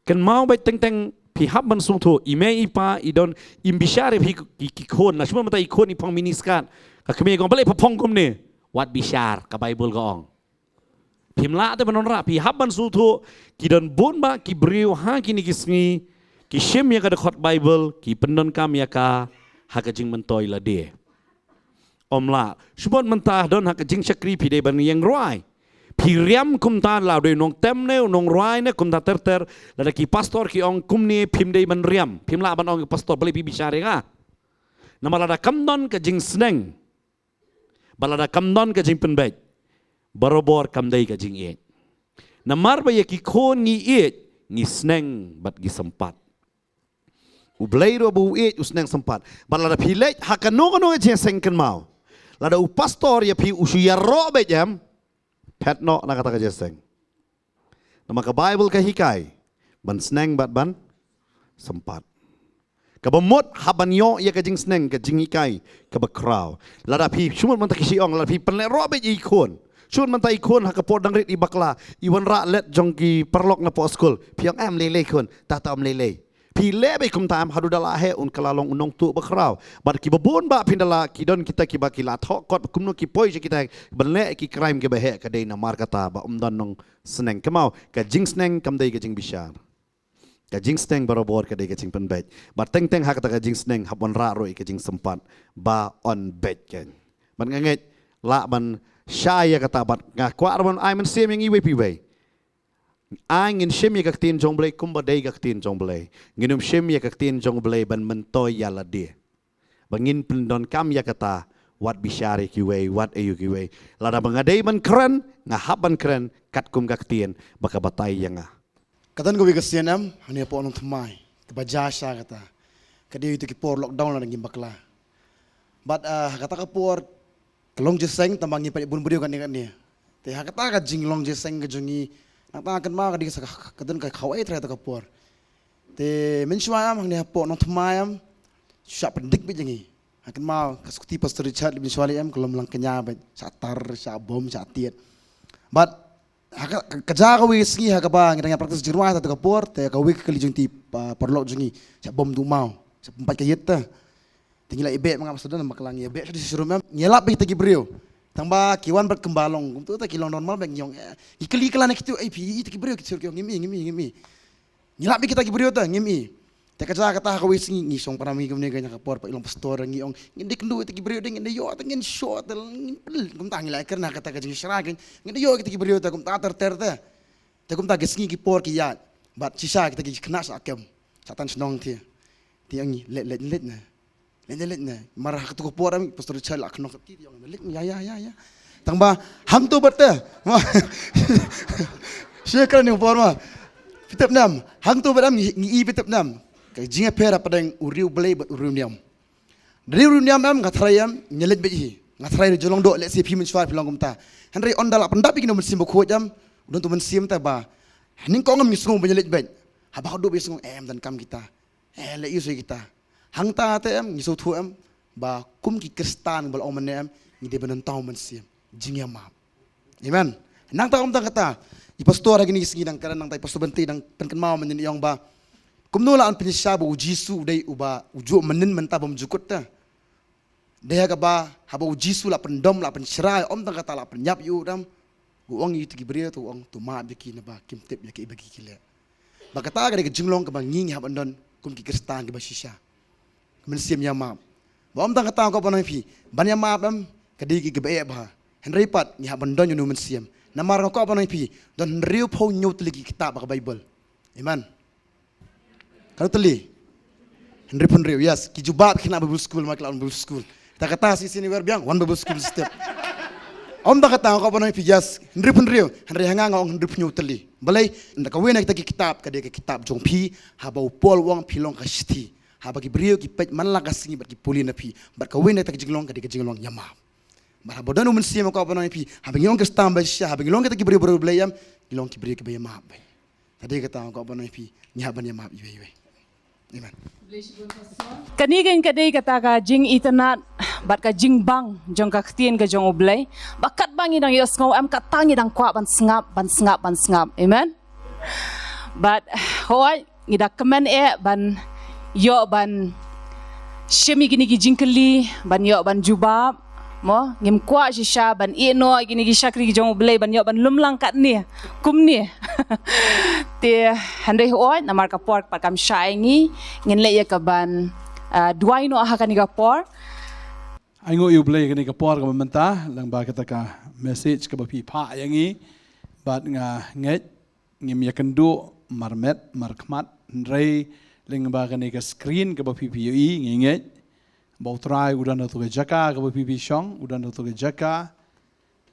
Kynmaw beit teng teng phi hap ban sngewthuh, i mei i pa i don, im bishar ïa phi ki, ki khun, lashwa mynta i khun i phong mini skirt. Ka kmie ka ong balei pha phong kumne. Wat bishar, ka Baibl ka ong. Phim lah te ban wanrah, phi hap ban sngewthuh, ki don bun bah ki briew ha kine ki sngi, ki shim ïa ka dkhot Baibl, ki pyndonkam ïa ka ha ka jingmyntoi lade. Ym lah. Shu bun mynta don ha ka jingshakri phi dei ban ïeng rwai. Phi riam kumta la dei u nongtem ne u nongrwai ne kumta ter ter, lada ki pastor ki ong kumne phim dei ban riam. Phim lah ban ong pastor balei phi bishar ïa nga. Namar lada kam don ka jingsneng, bad lada kam don ka jingpynbeit, barabor kam dei ka jingïeit. Namar ba ïa ki khun ngi ïeit, ngi sneng bad ngi sympat. U Blei ruh ba u ïeit u sneng sympat. Bad lada phi leit ha kano kano ka jingïaseng, kynmaw, lada u pastor ïa phi u shu ïaroh beit, em, phet noh na kata ka jingïaseng. Namar ka Baibl ka hikai ban sneng bad ban sympat. Kaba mut hap ban ïoh ïa ka jingsneng, ka jinghikai kaba khraw. Lada phi, shu mut mynta ki shu ong, lada phi pynlehroh beit ïa i khun. Shu mut mynta i khun ha ka por dang rit i bakla, i wanrah let jong ki paralok na poh skul. Phi ong em lei lei khun, ta ta ym lei lei. Phi leh beit kumta, em, haduh da la heh un kylla long u nongtuh bakhraw. Bad kiba bun bah phin da la, ki don kita kiba ki la thoh kot kumno ki poi sha kita ban leh ki crime kiba heh, ka dei namar kata ba ym don nongsneng. Kynmaw, ka jingsneng kam dei ka jingbishar. Ka jingsneng barabor ka dei ka jingpynbeit. Bad teng teng ha kata ka jingsneng hap wanrah ruh ïa ka jingsympat ba yn beit kein. Bad nga ngeit lah ban shai ïa kata, bad nga kwah ruh ban ai mynsiem ïa ngi iwei pa iwei. Ai ngin shim ïa ka ktien jong U Blei kumba dei ka ktien jong U Blei. Ngin ym shim ïa ka ktien jong U Blei ban myntoi ïa lade. Ba ngin pyndonkam ïa kata, wat bishar ïa kiwei, wat aïu kiwei. Lada ba nga dei ban kren, nga hap ban kren katkum ka ktien ba ka batai ïa nga. Ka don kawei ka sien, em, hangne hapoh Nongthymmai, kaba jia sha kata. Ka dei ïa kita ki por lockdown lada ngim bakla. Bad, ah, ha kata ka por ka long jingïaseng, tangba ngi peit bun briew kane kane. Te ha kata ka jinglong jingïaseng ka jong ngi, nangta kynmaw ka dei sa ka, ka don ka khawai trai kata ka por. Te mynshuwa, em, hangne hapoh Nongthymmai, em, shah pyndik beit ïa ngi. Ha kynmaw ka skuti Pastor Richard lei mynshuwa lei, em, ka long lang kñia beit, shah tar, shah bom, shah tied. Bad ha ka, ka, ka jia kawei ka sngi ha kaba ngi dang ïa practice jingrwai ha kata ka por, te kawei ka kali jong kita ki paralok jong ngi, shah bom duh maw, shah pynpait ka ïit te. Te ngi la ïa beh, ma nga Pastor Don, ma ka la ngi ïa beh sha dressing room, em, ngi ïalap beit kita ki briew. Tangba ki wan bad kumba long kumto te ki long normal beit, ngi ong, eh, ngi kylli kylla na kito, eh, phi ïohi ïa kita ki briew, kita ki briew, ki ong ngim i, ngim i, ngim i. Ngi lap beit kita ki briew te ngim i. Te ka jia kata ha kawei sngi ngi shong para ngi kumne, ka jia ka por pa i long pastor, ngi ong ngin da kynduh ïa kita ki briew te, ngin da ïoh te, ngin shoh te, ngin pynleit, kumta ngi la kren ha kata ka jingshai kein, ngin da ïoh ïa kita ki briew te, kumta ter ter te. Te kumta ki sngi ki por ki ïaid. Bad shisha kita ki khynnah shah kem, shah tan shnong te. Te ong ngi leit, leit, leit na. Leit na, leit na. Mar ha katu ka por, em, Pastor Richard la khnong kti, ong leit, ïa, ïa, ïa, ïa. Tangba hangto bad te. Shisha kren ïa ka por ma. Phi tip ne em, hangto bad em ngi, ngi i, phi tip ne em, ka jingïapher hapdeng u riewblei bad u riewniam. Da u riewniam, em, nga tharai, em, ngi leit beit hi. Nga tharai ruh jong long doh, lehse phi mynshuwa phi long kumta. Hynrei ynda la pyndap ïa kine u Mynsiem Bakhuid, em, u don utu u mynsiem te ba ha nyngkong, em, ngi sngew ba ngi leit beit. Haba khatduh ba ngi sngew, em, donkam kita. Eh, leh ïa u sa kita. Hangta te, em, ngi sngewthuh, em, ba kum ki Khristan ba la ong mynne, em, ngi dei ban don tang u Mynsiem jingïamap. Amen. Nangta kumta kata i pastor ha kine ki sngi dang kren, nangta i Pastor Bynta dang pynkynmaw mynne, i ong ba kumno la yn pynshisha ba u Jisu u dei uba u juh mynnin mynta bymjukut te. Dei ha kaba haba u Jisu la pyndom, la pynshrai, ym tang kata, la pynïap ïa u, em. U ong ïa kita ki briew, to u ong to map ïa ki naba kim tip ïa kaei ba ki ki leh. Ba kata ka dei ka jinglong kaba ngi ngi hap ban don kum ki Khristan kiba shisha. Ka mynsiem ïa map. Ba ym tang kata nga kwah ban ong ïa phi, ban ïa map em ka dei ka kaba eh bha. Hynrei pat ngi hap ban don ïa une u mynsiem. Namar nga kwah ban ong ïa phi, don hynriewphew hynñiew tylli ki kitab ha ka Baibl. Amen. Katno tylli? Hynriewphew hynriew, yes. Ki jubab ki khynnah Bible school, ma ki la wan Bible school. Kata kata shisien wer biang, wan Bible school step. Ym tang kata nga kwah ban ong ïa phi, yes. Hynriewphew hynriew, hynrei ha nga nga ong hynriewphew hynñiew tylli. Balei? Namar kawei na kita ki kitab ka dei ka kitab jong phi, haba u Paul u ong phi long ka shithi. Haba ki briew ki peit man la ka sngi bad ki pule na phi. Bad kawei na kita ki jinglong ka dei ka jinglong ïa map. Bad haba don u mynsiem nga kwah ban ong ïa phi, haba ngi long Khristan ba shisha, haba ngi long kita ki briew briew Blei em, ngi long ki briew kiba ïa map. Ka dei kata nga kwah ban ong ïa phi, ngi hap ban ïa map iwei iwei. Amen. Kane kan ka dei kata ka jingitynnad bad ka jingbang jong ka ktien ka jong U Blei. Ba katba ngi dang ïohsngew em, kata ngi dang kwah ban sngap, ban sngap, ban sngap. Amen. Bad hooid ngi da kmen eh ban ïoh ban shim ïa kine ki jingkylli, ban ïoh ban jubab. Mo, ngim kwah shisha ban ïeh noh ïa kine ki shakri ki jong U Blei ban ïoh ban lum lang katne kumne. Te hynrei hooid namar ka por pat kam shah ïa ngi, ngin leit ïa ka ban, ah, duwai noh ha kane ka por. Ai nguh ïa U Blei kane ka por kaba mynta, lyngba kata ka message kaba phi phah ïa ngi, bad nga ngeit ngim ïakynduh marmet markhmat, hynrei lyngba kane ka screen kaba phi phi ïohi ngi ngeit ba U Trai u don ha kato ka jaka kaba phi phi shong, u don ha kato ka jaka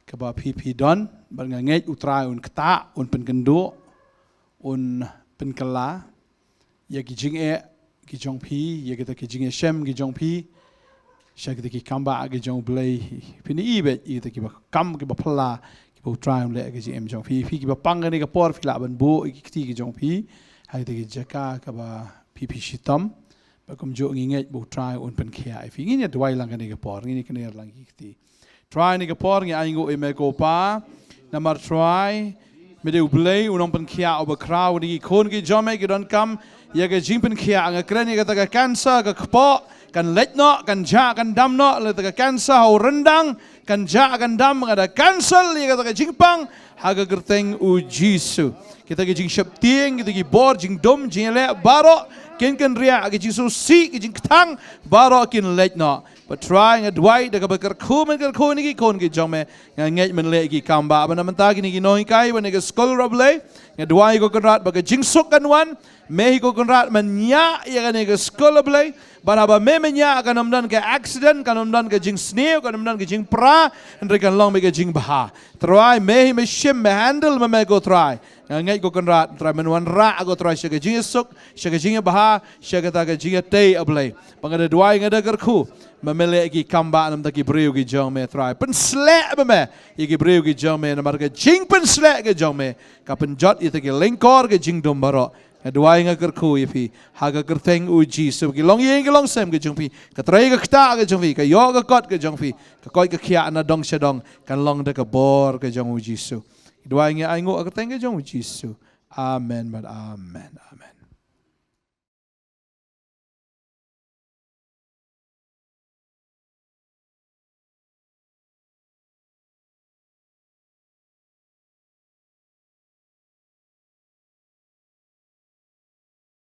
kaba phi phi don, bad nga ngeit U Trai un ktah, un pynkynduh, un pynkylla ïa ki jingeh ki jong phi, ïa kita ki jingïashem ki jong phi sha kita ki kambah ki jong U Blei. Phin ïohi beit ïa kita kiba kam, kiba phylla, kiba U Trai un leh ha ka jingim jong phi. Phi kiba pang kane ka por phi lah ban buh ïa ki kti ki jong phi ha kita ki jaka kaba phi phi shitom. Bad kumjuh ngi ngeit ba U Trai un pynkhiah ïa phi. Ngin ïa duwai lang kane ka por, ngin ïa kner lang ki kti. Trai, kane ka por ngi ai nguh ïa me ko Pa. Namar Trai, me dei U Blei u nongpynkhiah uba khraw, kine ki khun ki jong me ki donkam ïa ka jingpynkhiah. Nga kren ïa kata ka cancer ka kpoh, kan leit noh, kan jah kan dam noh. Lada ka cancer ha u ryndang kan jah kan dam, nga da cancel ïa kata ka jingpang ha ka kyrteng U Jisu. Kita ki jingsheptieng, kita ki bor jingdum jingïaleh baroh kin kynriah, ki jingsngewsih, ki jingkthang baroh kin leit noh. Bad Trai, nga duwai da kaba kyrkhu men kyrkhu ïa kine ki khun ki jong me. Nga ngeit men leh ïa ki kambah. Bad na mynta kine ki nonghikai bad kane ka skul, Blei, nga duwai ko Kynrad ba ka jingsuk kan wan. Me hi ko Kynrad men ñiah ïa kane ka skul, Blei. Bad haba me men ñiah kan ym don ka accident, kan ym don ka jingsniew, kan ym don ka jingpra, hynrei kan long beit ka jingbha. Trai, me hi me shim, me handle ma me ko Trai. Nga ngeit ko Kynrad, Trai, men wanrah ko Trai sha ka jingïasuk, sha ka jingïabha, sha kata ka jingïatei, A Blei. Ba nga da duwai, nga da kyrkhu ba me leh ïa ki kambah na bynta ki briew ki jong me, Trai. Pynsleh ba me ïa ki briew ki jong me, namar ka jingpynsleh ka jong me ka pynjot ïa kita ki lyngkor ka jingdum baroh. Nga duwai nga kyrkhu ïa phi ha ka kyrteng U Jisu, ki longïing ki longsem ka jong phi, ka trei ka ktah ka jong phi, ka ïoh ka kot ka jong phi, ka koit ka khiah na dong sha dong kan long da ka bor ka jong U Jisu. Duwai nga ai nguh ha ka kyrteng ka jong U Jisu. Amen bad amen. Amen.